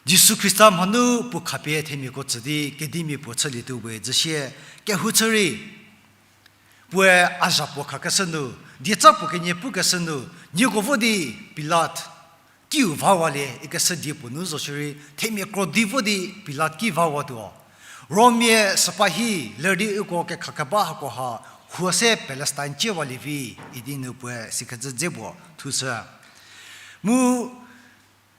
Jisu Khrista mhanu puo khapie themiako tsü di kedimia puo chülie tuo we zhü sie, kehou chü rei puoe a zha puo khakeshü nu, dieca puo kenie pukeshü nu, nieko vo di Pilat kiu vawalie ikeshü die puo nu zo shierei, themia krodi vo di Pilat ki vawatuo. Rommia sipahi ler di uko kekhakeba hakoha, huo se Palestine ciewalie vi, idi nu puoe sikecü dze puo thushü. Mu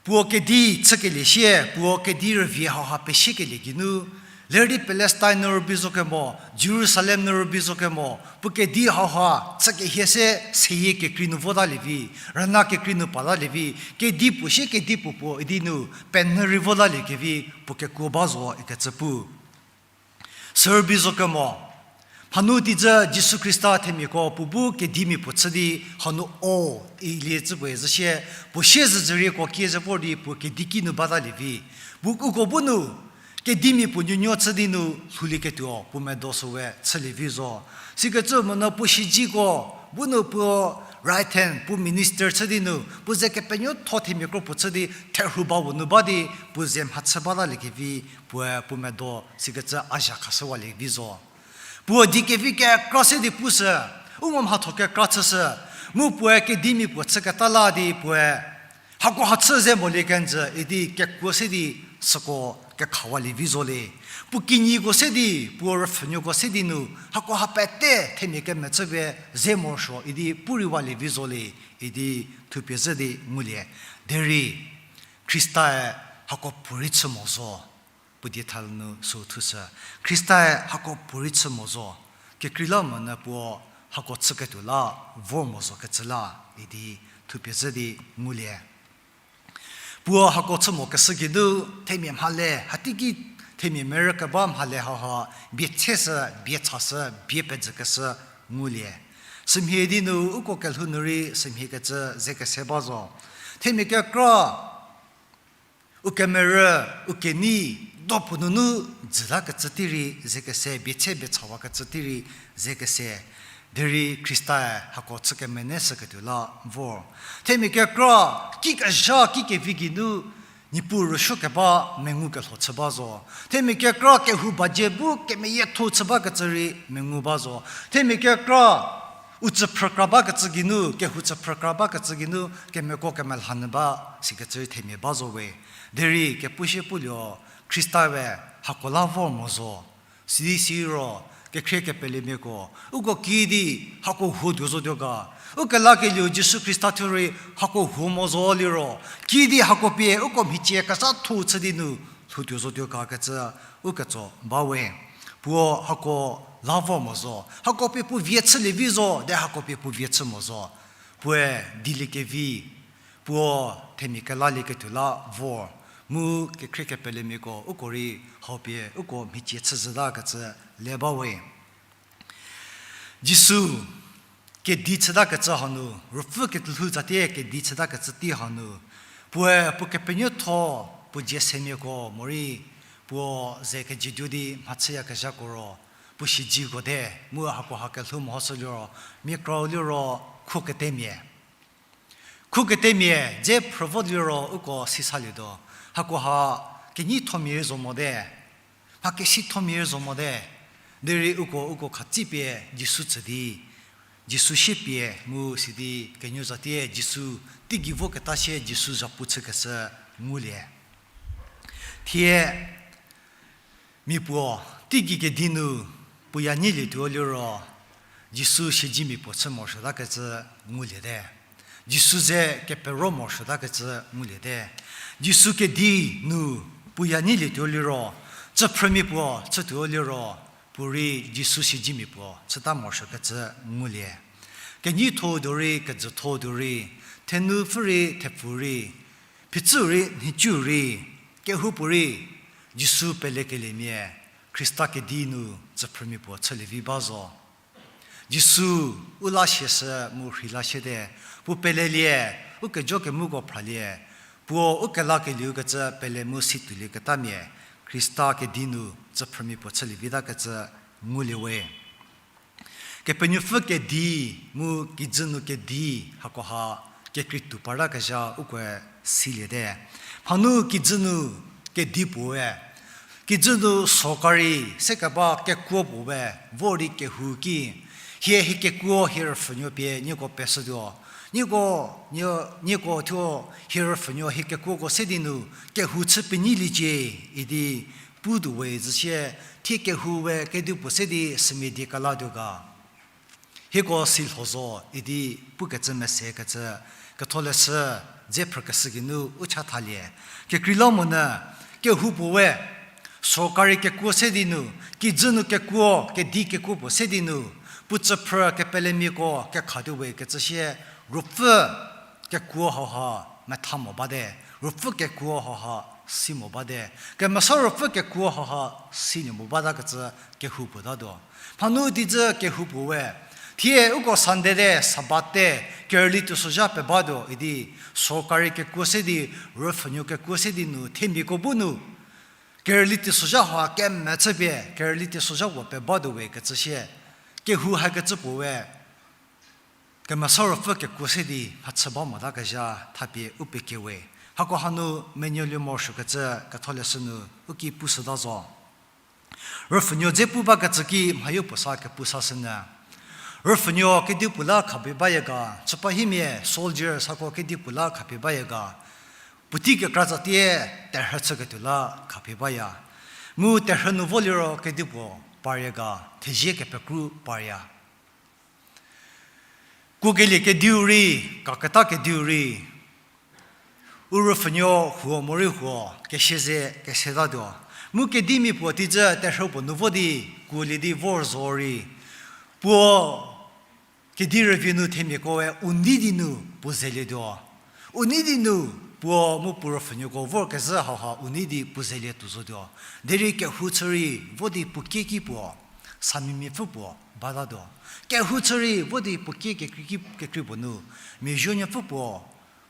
puo kedi chükelie sie, puo kedi rüvie hauha pesiekelie geinu, ler di Palestine nu rübei zo kemo, Jerusalem nu rübei zo kemo, puo kedi hauha chükehie se seyie kekrei nu votalie vi, rüna kekrei nu patalie vi, kedi puo sie kedi puo puo idi nu penyü rei votalie kevi puo kekuo ba zo ikecü pu. Sü rübei zo kemo, mhanu teicü Jisu Khrista themiako puo bu kedimia puo chü di hanu o ilie cü puoe zhü sie, puo sie zhüzhürieko kie ze vor di puo kedi ki nu batalie vi. Puo uko bu nu kedimia puo nuonuo chü di nu lhoulieketuo puo medo süwe chülie vi zo. Sikecü monyü puo siedziko bu nu puo right hand, puo minister chü di nu, puo ze kepenuotho themia kro puo chü di therhu ba puo nu ba di, puo ze mhachü batalie kevi, puoe puo medo sikecü a zha khashüwalie vi zo. Puo die kevi kekra se di pushü, u mo mhatho kekra chüshü, mu puoe kedimia puo chüketa la di puoe, hakoha chü ze molie kenjü idi kekuo se di süko kekhawalie vi zo le. Puo kinyiko se di, puo rüpfhünuoko se di nu, hakoha pete themia kemechü pie ze morosuo idi pu reiwalie vi zo le, idi thupie zhü di ngulie. Derei, Khristae hako puorei chü mo zo, puo die thal nu sü thushü. Khristae hako puorei chü mo zo, kekreilamonyü puo hako chüketuo la vor mo zo kecü la, idi thupie zhü di ngulie. Puo hako chü mokeshü geinu themia mhale, hateiki themia merü keba mhale hauha, bie tseshü, bie chashü, bie pezükeshü ngulie. Sümhie di nu uko kelhou nu rei sümhie kecü ze kese ba zo. Themia kekra, u kemerü, u kenei, do puo nunu dzüta kecü tei rei ze kese, bie tshe bie chawa kecü tei rei ze kese, derei Khrista-e hako chü kemenei shüketuo la vor. Themia kekra, kikezha, kikevi geinu, Niepuu rüsuo keba mengu kelho chü ba zo. Themia kekra kehou baje bu kemeyietho chü ba kecü rei mengu ba zo. Themia kekra u tsüphrükra ba kecü geinu, kehou tsüphrükra ba kecü geinu, kemeko kemelha nyü ba sikecü rei themia ba zo we. Derei kepushie puo lio, Khrista-e hako la vor mo zo. Sidi siro, kekhrie kepelemiako, uko kiüdi hako huo tuo zotuo ga. U kelakelieu Jisu Khrista thuo rei hako huo mo zo liro, kiüdi hako pie uko mhicie kezhatho chü di nu lhoutuo zotuo ga kecü u ketso ba we. Puo hako la vor mo zo. Hako pie puo vie chülie vi zo, de hako pie puo vie chü mo zo. Puoe dieliekevi, puo themia kelalieketuo la vor, mu kekhrie kepelemiako uko rei hau pie uko mhicie chüzhüta kecü le ba we. Jisu kedi chüta kecü hanu, ruopfü kelhou tsatie kedi chüta kecü tei hanu, puoe puo kepenuotho, puo dzie semiako morei, puo ze kejietuo di mhachüyakezhako ro, puo siedzeko te, mu hako ha kelhou mehoshü liro, mia krau liro, khuketemia. Khuketemia dze phrü vo liro uko sisalietuo. Hako ha kenyithomia rei zo mote. Mha kesithomia rei zo mote. Derei uko, uko khatsipie Jisu tsü di, Jisu siepie mu sidi kenuo zatie Jisu teigei voketa sie Jisu zhapu chükeshü ngulie. Thie mia puo teigei kedi nu puoya nyilietuo liro, Jisu siedzemia puo chü morosuotakecü nguliete. Jisu ze kepero morosuotakecü nguliete. Jisu kedi nu puoya nyilietuo liro, tsüphrümia puo chütuo liro, puorei Jisu siedzemia puo chüta morosuokecü ngulie. Kenyitho tuo rei, kejütho tuo rei, thenupfü rei, thepfu rei, phichü rei, nhicu rei, kehoupuorei, Jisu pelekeliemia, Khrista kedi nu tsüphrümia puo chülievi ba zo. Jisu u la siashü mu rheila siete, puo pelelie, u kejo kemuko phralie, puo u kelakelieu kecü pele mu si tuolieketamia, Khrista kedi nu tsüphrümia puo chülievitakecü ngulie we. Kepenuopfü kedi mu kijü nu kedi hakoha kekreitou partakezha ukoe siliete. Mhanu kijü nu kedi puoe, kijü nu sorkari sekeba kekuo puoe vor di kehou ki, hie hie kekuo hie rüpfhünuo pie nieko peshütuo. Nieko, nie, nieko thuo hie rüpfhünuo hie kekuoko se di nu kehou chü penyilie cie idi putuo we zhüsie, thie kehou we kedipuo se di sümia die kelatuo ga. Hieko si lho zo idi pukecü mese kecü, ketholeshü dze phrükeshü geinu u chathalie. Kekreilamonyü kehou puoe, sorkari kekuo se di nu, kijü nu kekuo, kedi kekuo puo se di nu, puo tsüphrü kepelemiako kekhatuo we kecü sie, ruopfü kekuo hauha metha mo bate, ruopfü kekuo hauha si mo bate, kemesa ruopfü kekuo hauha silie mo batakecü kehou puo tatuo. Mhanu tizü kehou puoe, thie uko Sunday te, Sabbath te, kerüli teisozha pebatuo idi, sorkari kekuo se di, rüpfhünuo kekuo se di nu, themiako bu nu, kerüli teisozha hauha kemechüpie, kerüli teisozha puo pebatuo we kecü sie, kehou hakecü puoe, kemesa ruopfü kekuo se di mhachü ba motakezha thapie u pekie we. Hako hanu menuolie morosuokecü ketholeshü nu u ki pushüta zo. Rüpfhünuo dze pu bakecü ki mhayo puo sa kepu sashünyü. Rüpfhünuo kedipuo la khapie baya ga, chüpahimia soldier sako kedipuo la khapie baya ga, puotei kekra tsatie terhü chüketuo la khapie baya. Mu terhü nu vo liro kedipuo parya ga, thezie kepekru parya. Kuokelie kediu rei, kaketa kediu rei, u rüpfhünuo huo morei huo, kese ze kesetatuo. Mu kedimia puo tizü terhü puo nu vo di, kuolie di vor zo rei, puo kedi rüvie nu themiakoe u nei di nu puo zelietuo. U nei di nu Puo mu puo ruopfhünuoko vorkezhü hauha u nei di puo zelie tuo zotuo. Derei kehou chü rei vo di puo kieki puo, samimiapfü puo batatuo. Kehou chü rei vo di puo kie kekrei, kekrei puo nu, mia zuonuopfü puo,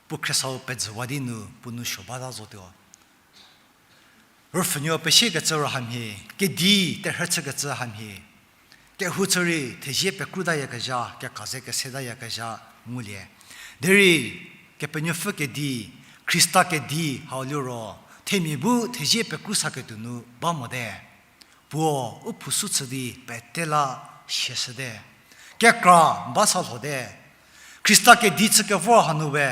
puo khriesau pezhüwa di nu puo nou suo bata zotuo. Ruopfhünuo pesiekecü ro hamhie, kedi terhü chükecü hamhie. Kehou chü rei thezie pekru tayakezha, keka ze kese tayakezha ngulie. Derei Kepenuopfü kedi, Khrista kedi hau liro, themia bu thezie pekru saketuo nu ba mote. Puo u phusu chü di pete la siashüte. Kekra ba sa lhote. Khrista kedi chü kevor hanu we,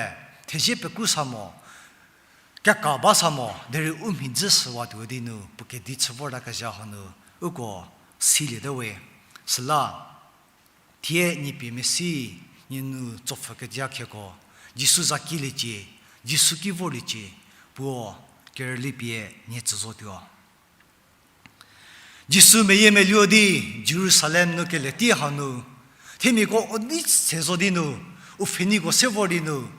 thezie pekru sa mo, keka ba sa mo, derei u mhidzü süwatuo di nu puo kedi chü vortakezha hanu uko siliete we. Süla, thie nie pie mesi, nie nu tsopfhü kedia khieko, Jisu za kiliecie, Jisu ki vorliecie, puo kerüli pie nie tsü zotuo. Jisu meyiemeluo di Jerusalem nu kele tei hanu, themiako u nei se zo di nu, u pfheneiko se vor di nu,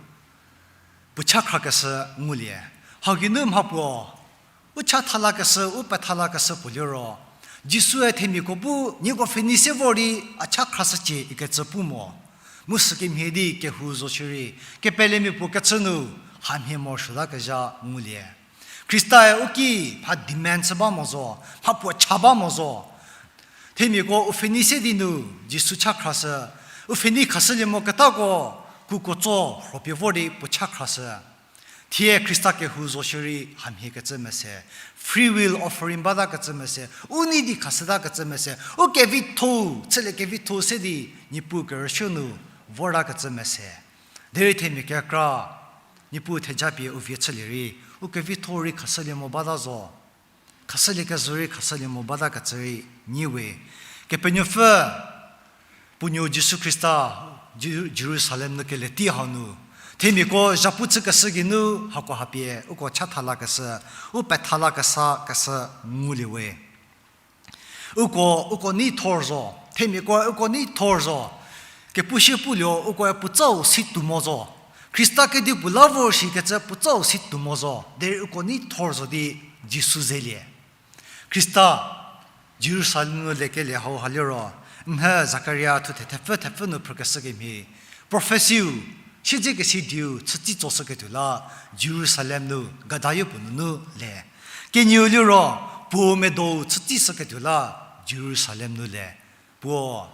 puo cha khrakeshü ngulie. Hau geinu mha puo, u cha thalakeshü, u pethalakeshü puo liro, Jisue themiako bu nieko pfheni se vor di a cha khrashücie ikecü pu mo. Mu sükemhie di kehou zo shierei, kepelemia puo kechü nu, hamhie morosuotakezha ngulie. Khristae u ki mha demand chü ba mo zo, mha puo cha ba mo zo. Themiako u pfheni se di nu, Jisu cha khrashü, u pfheni khashülie moketako, kukuo tso rhopie vor di puo cha khrashü. Thie Khrista kehou zo shierei hamhiekecü mese, free will offering batakecü mese, u nei di khashütakecü mese, u kevitho, chülie kevitho se di Niepuu kerüsuo nu vortakecü mese. Derei themia kekra, Niepuu thejapie u vie chülie rei, u kevitho rei khashülie mo bata zo. Khashülie kezhü rei khashülie mo batakecü rei nyi we. Kepenuopfü, puo nuo Jisu Khrista, Jeru-, Jerusalem nu kele tei hau nu, themiako zhapu chükeshü geinu hakoha pie uko cha thalakeshü, u pethalakesa keshü ngulie we. Uko, uko nei thor zo, themiakoe uko nei thor zo. Kepu sie puo lio ukoe puotsau si tuo mo zo. Khrista kedipuo la vor shikecü puotsau si tuo mo zo. Derei uko nei thor zo di Jisu zelie. Khrista Jerusalem nu lekelie hauha liro, nhü Zakaria thuthe thepfü thepfü nu phrükeshü kemhie, prophecy-u, siedzekesi dieu chütsi tsoshüketuo la Jerusalem nu gada yopuo nunu le. Kenieu liro, puo medou chütsi shüketuo la Jerusalem nu le. Puo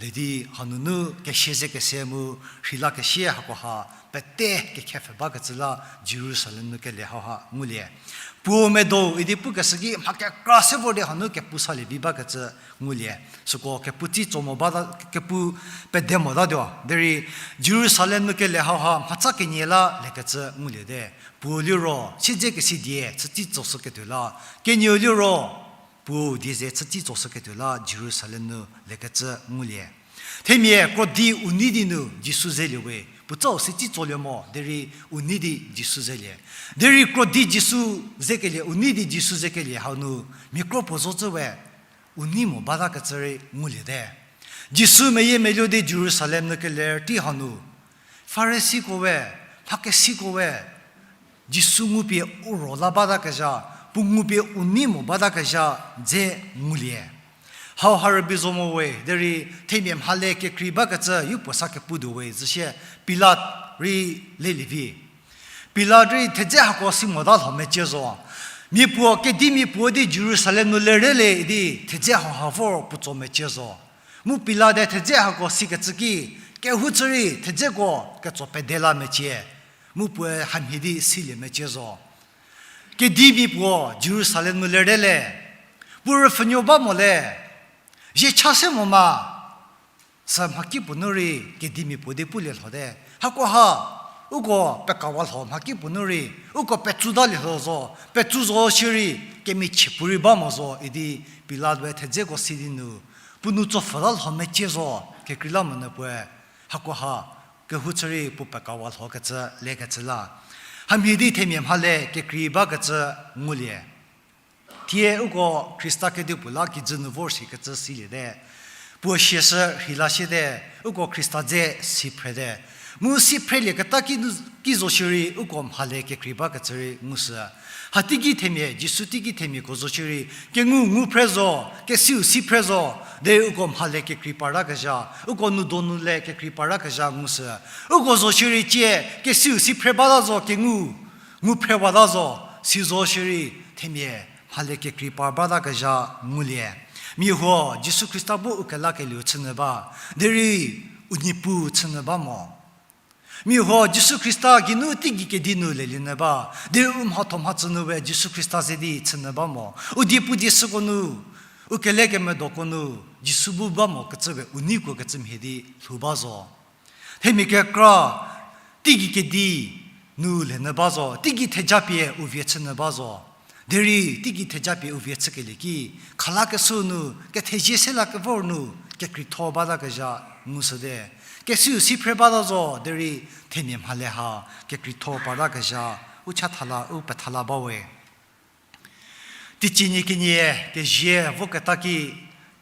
le di hanunu kesia ze kese mu rheilakesie hakoha pete kekhepfhü bakecü la Jerusalem nu kele hauha ngulie. Puo medou idi pukeshü ki mha kekra se vor di hanu kepu salie vi bakecü ngulie. Süko kepu tsi tso mo bata, kepu pede motatuo. Derei Jerusalem nu kele hauha mhatsa kenie la lekecü nguliete. Puo liro, siedzekesi die chütsi tsoshüketuo la, kenieu liro, puo die ze chütsi tsoshüketuo la Jerusalem nu lekecü ngulie. Themia krodi u nei di nu Jisu zelie we, puotsau si tsi tsolie mo, derei u nei di Jisu zelie. Derei krodi Jisu zekelie, u nei di Jisu zekelie hau nu, mia kro puo zocü we, u nei mo batakecü rei nguliete. Jisu meyiemeluo di Jerusalem nu keler tei hanu, Farisiko we, mhakesiko we, Jisu ngupie u ro la batakezha, puo ngupie u nei mo batakezha dze ngulie. Hauha rübei zo mo we, derei themia mhale kekrei bakecü yopuo sa kepu tuo we, züsie Pilat rei lelie vi. Pilat rei thedze hako si mota lho mecie zo. Mia puo, kedimia puo di Jerusalem nu lerele idi thedze hauha vor puo tso mecie zo. Mu Pilate thedze hako sikecü ki, kehouchü rei thedzeko ketso pede la mecie. Mu puoe hamhie di silie mecie zo. Kedimia puo Jerusalem nu lerele, puo rüpfhünuo ba mo le, ziecha se mo ma, sü mhakipuo nu rei kedimia puo di pulie lhote. Hakoha, uko pekawa lho mhakipuo nu rei, uko petsu talie lho zo, petsu zo shierei, kemichie puorei ba mo zo idi Pilate we thedzeko si di nu, puo nou tsopfhü la lho mecie zo, kekreilamonyü puoe, hakoha, kehouchü rei puo pekawa lhokecü lekecü la. Hamhie di themia mhale kekrei bakecü ngulie. Thie uko Khrista kedipuo la kijü nu vor sikecü siliete. Puo siashü rheila siete, uko Khrista dze si phrete. Mu si phrelieketa ki, ki zo shierei uko mhale kekrei bakecü rei ngushü. Hateiki themia, Jisu teiki themiako zo shierei, kengu ngu phre zo, kesiu si phre zo, derei uko mhale kekrei parakezha, uko nou donu le kekrei parakezha ngushü. Uko zo shierei cie, kesiu si phre bata zo, kengu ngu phrewata zo, si zo shierei themia mhale kekrei par batakezha ngulie. Mia huo Jisu Khrista bu u kelakelieu chünyü ba, derei u Niepuu chünyü ba mo. Mia huo Jisu Khrista geinu teigei kedi nu lelienyü ba, derei u mhatho mhacü nu we Jisu Khrista ze di chünyü ba mo. U die pu die süko nu, u kelekemedoko nu, Jisu bu ba mokecü we u neikuokecü mhie di lhou ba zo. Themia kekra, teigei kedi nu lenyü ba zo, teigei thejapie u vie chünyü ba zo. Derei teigei thejapie u vie chükelie ki, khalakeshü nu, kethezie se lakevor nu, kekreitho batakezha ngushüte. Kesiu si phre bata zo, derei themia mhale ha, kekreitho batakezha, u chathala, u pethala bawe. Teicie nie kenie kezie voketa ki,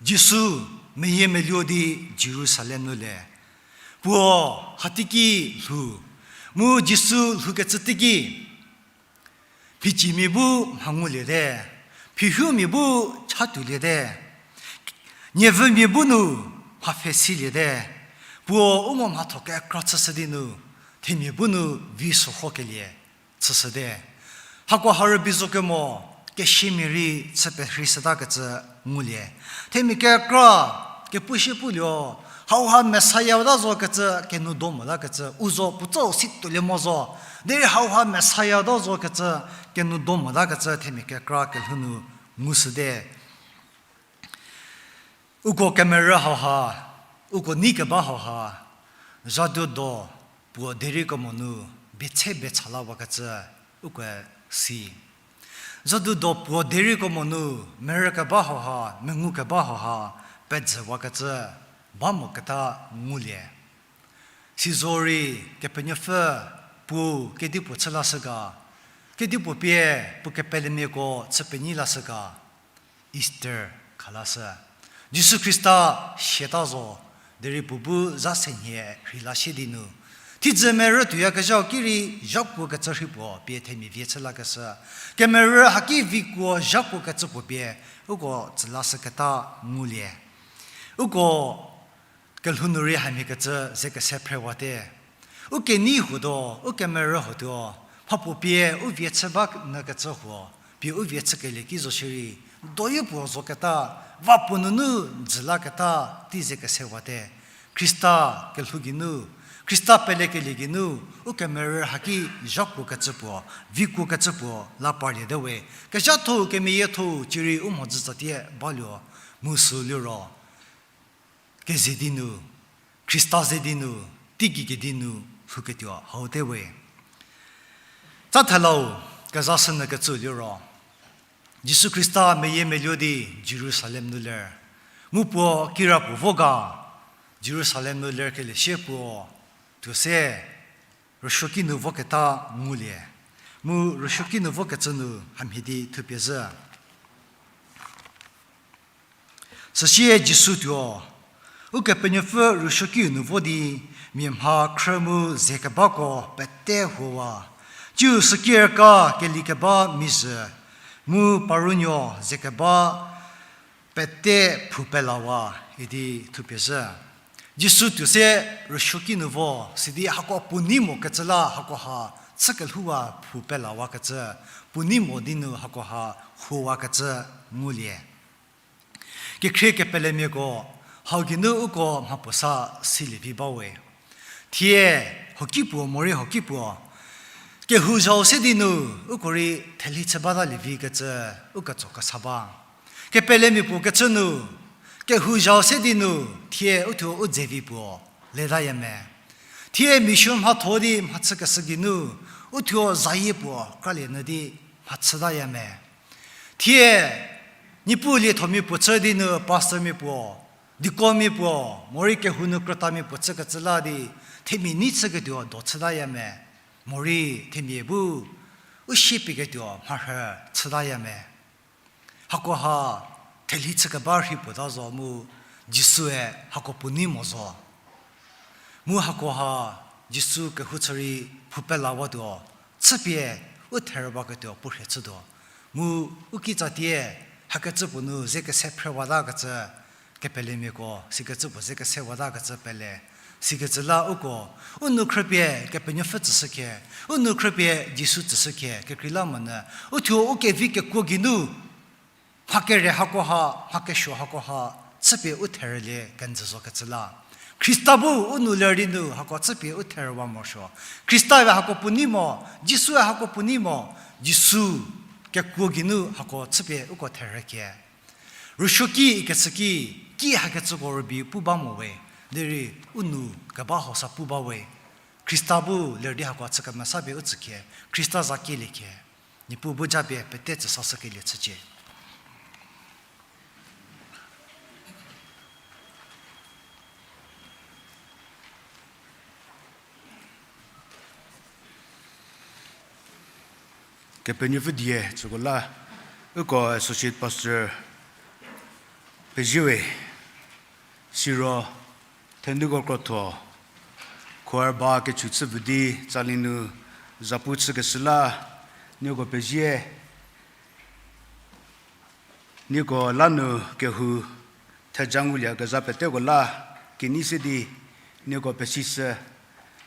Jisu meyiemeluo di Jerusalem nu le. Puo hateiki lhou, mu Jisu lhoukecü teiki, phichimia bu mha nguliete, phihumia bu chatuoliete, nievümia bu nu mha pfhe siliete, puo u mo mhatho kekra chüshü di nu, themia bu nu vi sorhokelie chüshüte. Hako ha rübei zo kemo, kesiamia rei chü perheishütakecü ngulie. Themia kekra, kepushie puo lio, hauha Messiah ta zokecü kenoudon motakecü, u zo puotsau si tuolie mo zo. Derei hauha Messiah ta zokecü kenoudon motakecü themia kekra kelhou nu ngushüte. Uko kemerü hauha, uko nei keba hauha, zhadu do puo derei kemo nu betshe betshalawakecü uko si. Zhadu do puo derei kemo nu merü keba hauha, mengu keba hauha, pedzüwakecü ba moketa ngulie. Sizorei Kepenuopfü puo kedipuo chü lashü ga, kedipuo pie puo kepelemiako chü penyi lashü ga, Easter khalashü. Jisu Khrista siata zo, derei puo bu zha senhie rheila sie di nu, thiedzü merü tuoyakezhau ki rei zhakuokecü rhei puo pie themia vie chü lakeshü. Kemerü haki vikuo zhakuokecü puo pie uko tsü lashüketa ngulie. Uko kelhou nu rei hamhiekecü ze kese phrewate. U kenei huo do, u kemerü huo tuo, mhapuo pie u vie chü ba nyükecü huo, pie u vie chükelie ki zo shierei, doyo puo zoketa, va puo nunu dzü laketa, tei ze kesewate. Khrista kelhou geinu, Khrista pelekelie geinu, u kemerü haki zhakuokecü puo, vikuokecü puo la parliete we. Kezhatho, kemeyietho, cierei u mhodzü tsatie baluo, mu sü liro keze di nu, Khrista ze di nu, teigei kedi nu lhouketuo haute we. Tsa thelau, kezashünyükecü liro, Jisu Khrista meyiemeluo di Jerusalem nu ler. Mu puo kirapuo vo ga, Jerusalem nu lerkelie sie puo tuo se rüsuoki nu voketa ngulie. Mu rüsuoki nu vokecü nu hamhie di thupie zhü. Süsie Jisu tuo, Ukepenuopfü rüsuokiu nu vo di, mia mha khrü mu ze kebako pete huowa. Tsiu süki rüka keli keba mizhü, mu parunuo ze keba pete phou pelawa, idi thupie zhü. Jisu tuo se rüsuoki nu vo, sidi hako puo nei mokecü la hakoha chükelhouwa phou pelawakecü, puo nei mo di nu hakoha huowakecü ngulie. Kekhrie kepelemiako, hau geinu uko mhapuo sa silievi bawe. Thie, hoki puo morei hoki puo, kehou zhau se di nu, uko rei thelhi chü batalie vikecü, u ketso kesa ba. Kepelemia puo kecü nu, kehou zhau se di nu, thie uthuo u dzevi puo letaya me. Thie mission mhatho di mhachükeshü geinu, uthuo zayie puo kralie nyü di mhachütaya me. Thie, Niepuu liethomia puo chü di nu pastormia puo, deaconmia puo, morei kehou nu krütamia puo chükecü la di, themia nei chüketuo do chütaya me. Morei themia bu, u sie pieketuo mharhü chütaya me. Hakoha, thelhi chükeba rhei puo ta zo mu, Jisue hako puo nei mo zo. Mu hakoha, Jisu kehou chü rei phu pelawatuo, chüpie u therüwaketuo puo rhie chütuo. Mu u kitsatie, hakecü puo nu ze kese phrüwatakecü, kepelemiako, sikecü puo ze kesewatakecü pele, sikecü la uko, u nou khrüpie Kepenuopfü tsüshükhe, u nou khrüpie Jisu tsüshükhe, kekreilamonyü, u thuo u kevi kekuo geinu, mha kere hakoha, mha kesuo hakoha, chüpie u therülie kenjü zokecü la. Khrista bu u nou ler di nu hako chüpie u therüwa morosuo. Khrista-e hako puo nei mo, Jisu-e hako puo nei mo, Jisu kekuo geinu hako chüpie uko therükhie. Rüsuoki ikecüki, ki hakecüko rübei pu ba mo we, derei u nou keba hau sa pu ba we. Khrista bu ler di hako chü kemesa pie u tsükhie, Khrista za kielie khie. Niepuu bu japie pete tsü sashükelie chücie. Kepenuopfü die tsüko la, uko associate pastor pezie we, siro thenuko krotho, choir ba kechü chüpfü di tsali nu zapu chükeshü la, nieko pezie. Nieko la nu kehou theja ngulie kezha peteko la kenei se di nieko pesishü,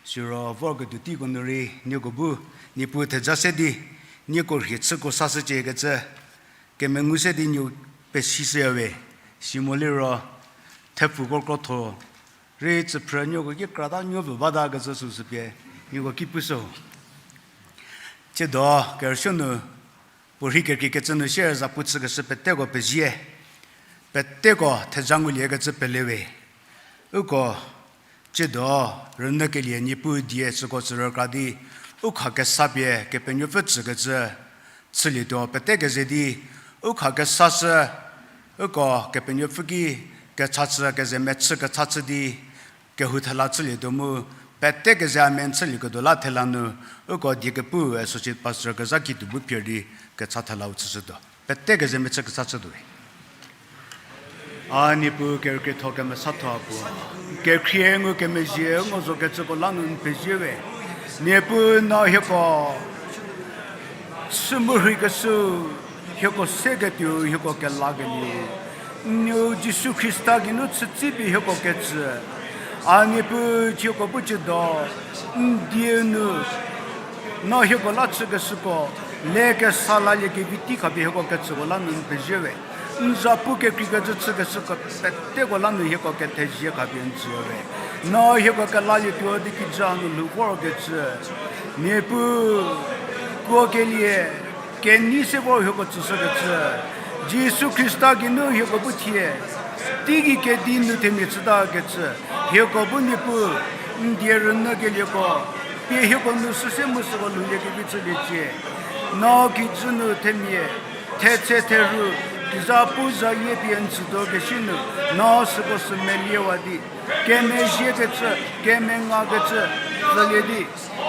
siro vorketuo teiko nu rei nieko bu Niepuu theja se di nieko rhie chüko sashücie kecü kemengu se di nieko pesishüya we, si moliro thepfuko krotho rei tsüphrü nieko ki krata nuopfü bata kecü süsü pie nieko ki pushü. Tsiedo kerüsuo nu puorhi kekreikecü nu sie zapu chükeshü peteko pezie, peteko theja ngulie kecü pele we. Uko tsiedo rünyükelie Niepuu die tsüko tsü rükra di, u kha kesa pie Kepenuopfü tsükecü chülietuo pete keze di, u kha kesa sü, uko Kepenuopfü ki kecha chü keze mechü kecha chü di, kehou thela chülietuo mu, pete keze amen chülieketuo la thela nu, uko die kepu associate pastor kezha kituo bu phier di kecha thelau chüshütuo. Pete keze mechü kecha chütuo we. A Niepuu kerükrietho kemesatho puo, kekhrie ngukemezhie ngo zokecüko la nu n pezie we. Niepuu no hieko chü mu rheikeshü, hieko seketuo hieko kelakelie, n nuo Jisu Khrista geinu chütsipie hieko ketsü. A Niepuu hieko bu tsiedo, n die nu no hieko la chükeshüko, le kesa lalie kevi tei khapie hieko ketsüko la nu n pezie we. N zapu kekreikecü chükeshüko peteko la nu hieko kethezie khapie n tsü we. No hieko kelalietuo di kijü nu lhou vorkecü, Niepuu, kuokelie kenei se vor hieko tsüshükecü, Jisu Khrista geinu hieko bu thie teigei kedi nu themia chütakecü, hieko bu Niepuu, n die rünyükelieko pie hieko nu süse mu süko lhoulie kevi chüliecie. No kijü nu themia, thetse theru, zapu zayie pie n tsütuo kesi nu, no süko sü meliewa di, kemezhiekecü, kemengakecü pfülie di,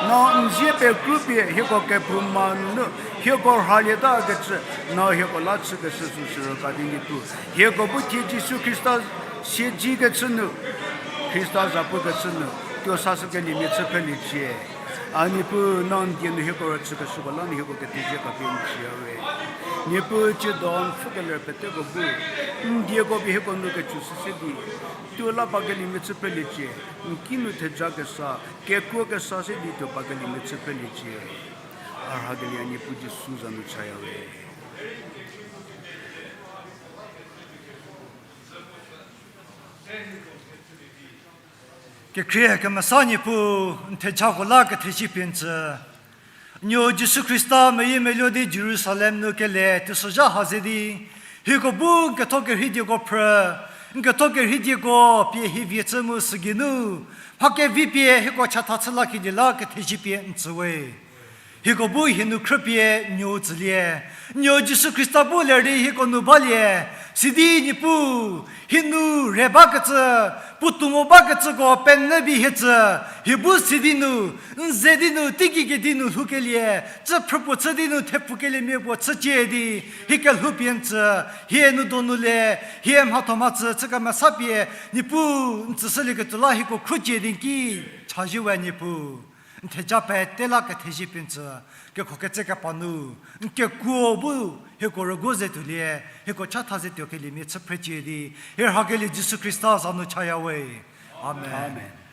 no n zie pekru pie hieko kephouma nunu hieko rhalietakecü, no hieko la chükeshü süsü rüka di Niepuu, hieko bu thie Jisu Khrista siedzekecü nu, Khrista zapukecü nu tuo sashükeliemia chü phreliecie. A Niepuu, no n die nu hieko rüchükeshüko la nu hieko kethezie khapie n tsüya we. Niepuu, tsiedo n pfhükeler peteko bu n dieko pie hieko nu kecü süse di tuo la bakeliemia chü phreliecie. N ki nu theja kesa, kekuo kesa se di tuo bakeliemia chü phreliecie. A rhakelie Niepuu Jisu za nu chaya we. Kekhrie kemesa Niepuu, n thejako la kethezie pie n tsü. Nuo Jisu Khrista meyiemeluo di Jerusalem nu kele teisozha ha ze di, hieko bu n ketho kerhei dieko phrü, n ketho kerhei dieko pie hie vie chü mu sügeinu mha kevi pie hieko chatha chü lakelie la kethezie pie n tsü we. Hieko bu hie nu khrüpie nuo tsülie, nuo Jisu Khrista bu ler di hieko nu balie, sidi Niepuu, hie nu re bakecü, puotou mo bakecüko penyü bi hie tsü, hie bu sidi nu, n ze di nu, teigei kedi nu lhoukelie, cü phrüpuo chü di nu thepfukeliemia puo chücie di, hie kelhoupie n tsü, hie nu donu le, hie mhatho mhachü chü kemesa pie, Niepuu n tsüshülieketuo la hieko khrücie di n ki Thazhie we Niepuu, n theja pete la kethezie pie n tsü, kekhoketse kepa nu, n kekuo bu, hieko rüguo ze tuolie, hieko chatha ze tuokeliemia chü phrecie di, hie rhakelie Jisu Khrista za nu chaya we. Amen. Amen.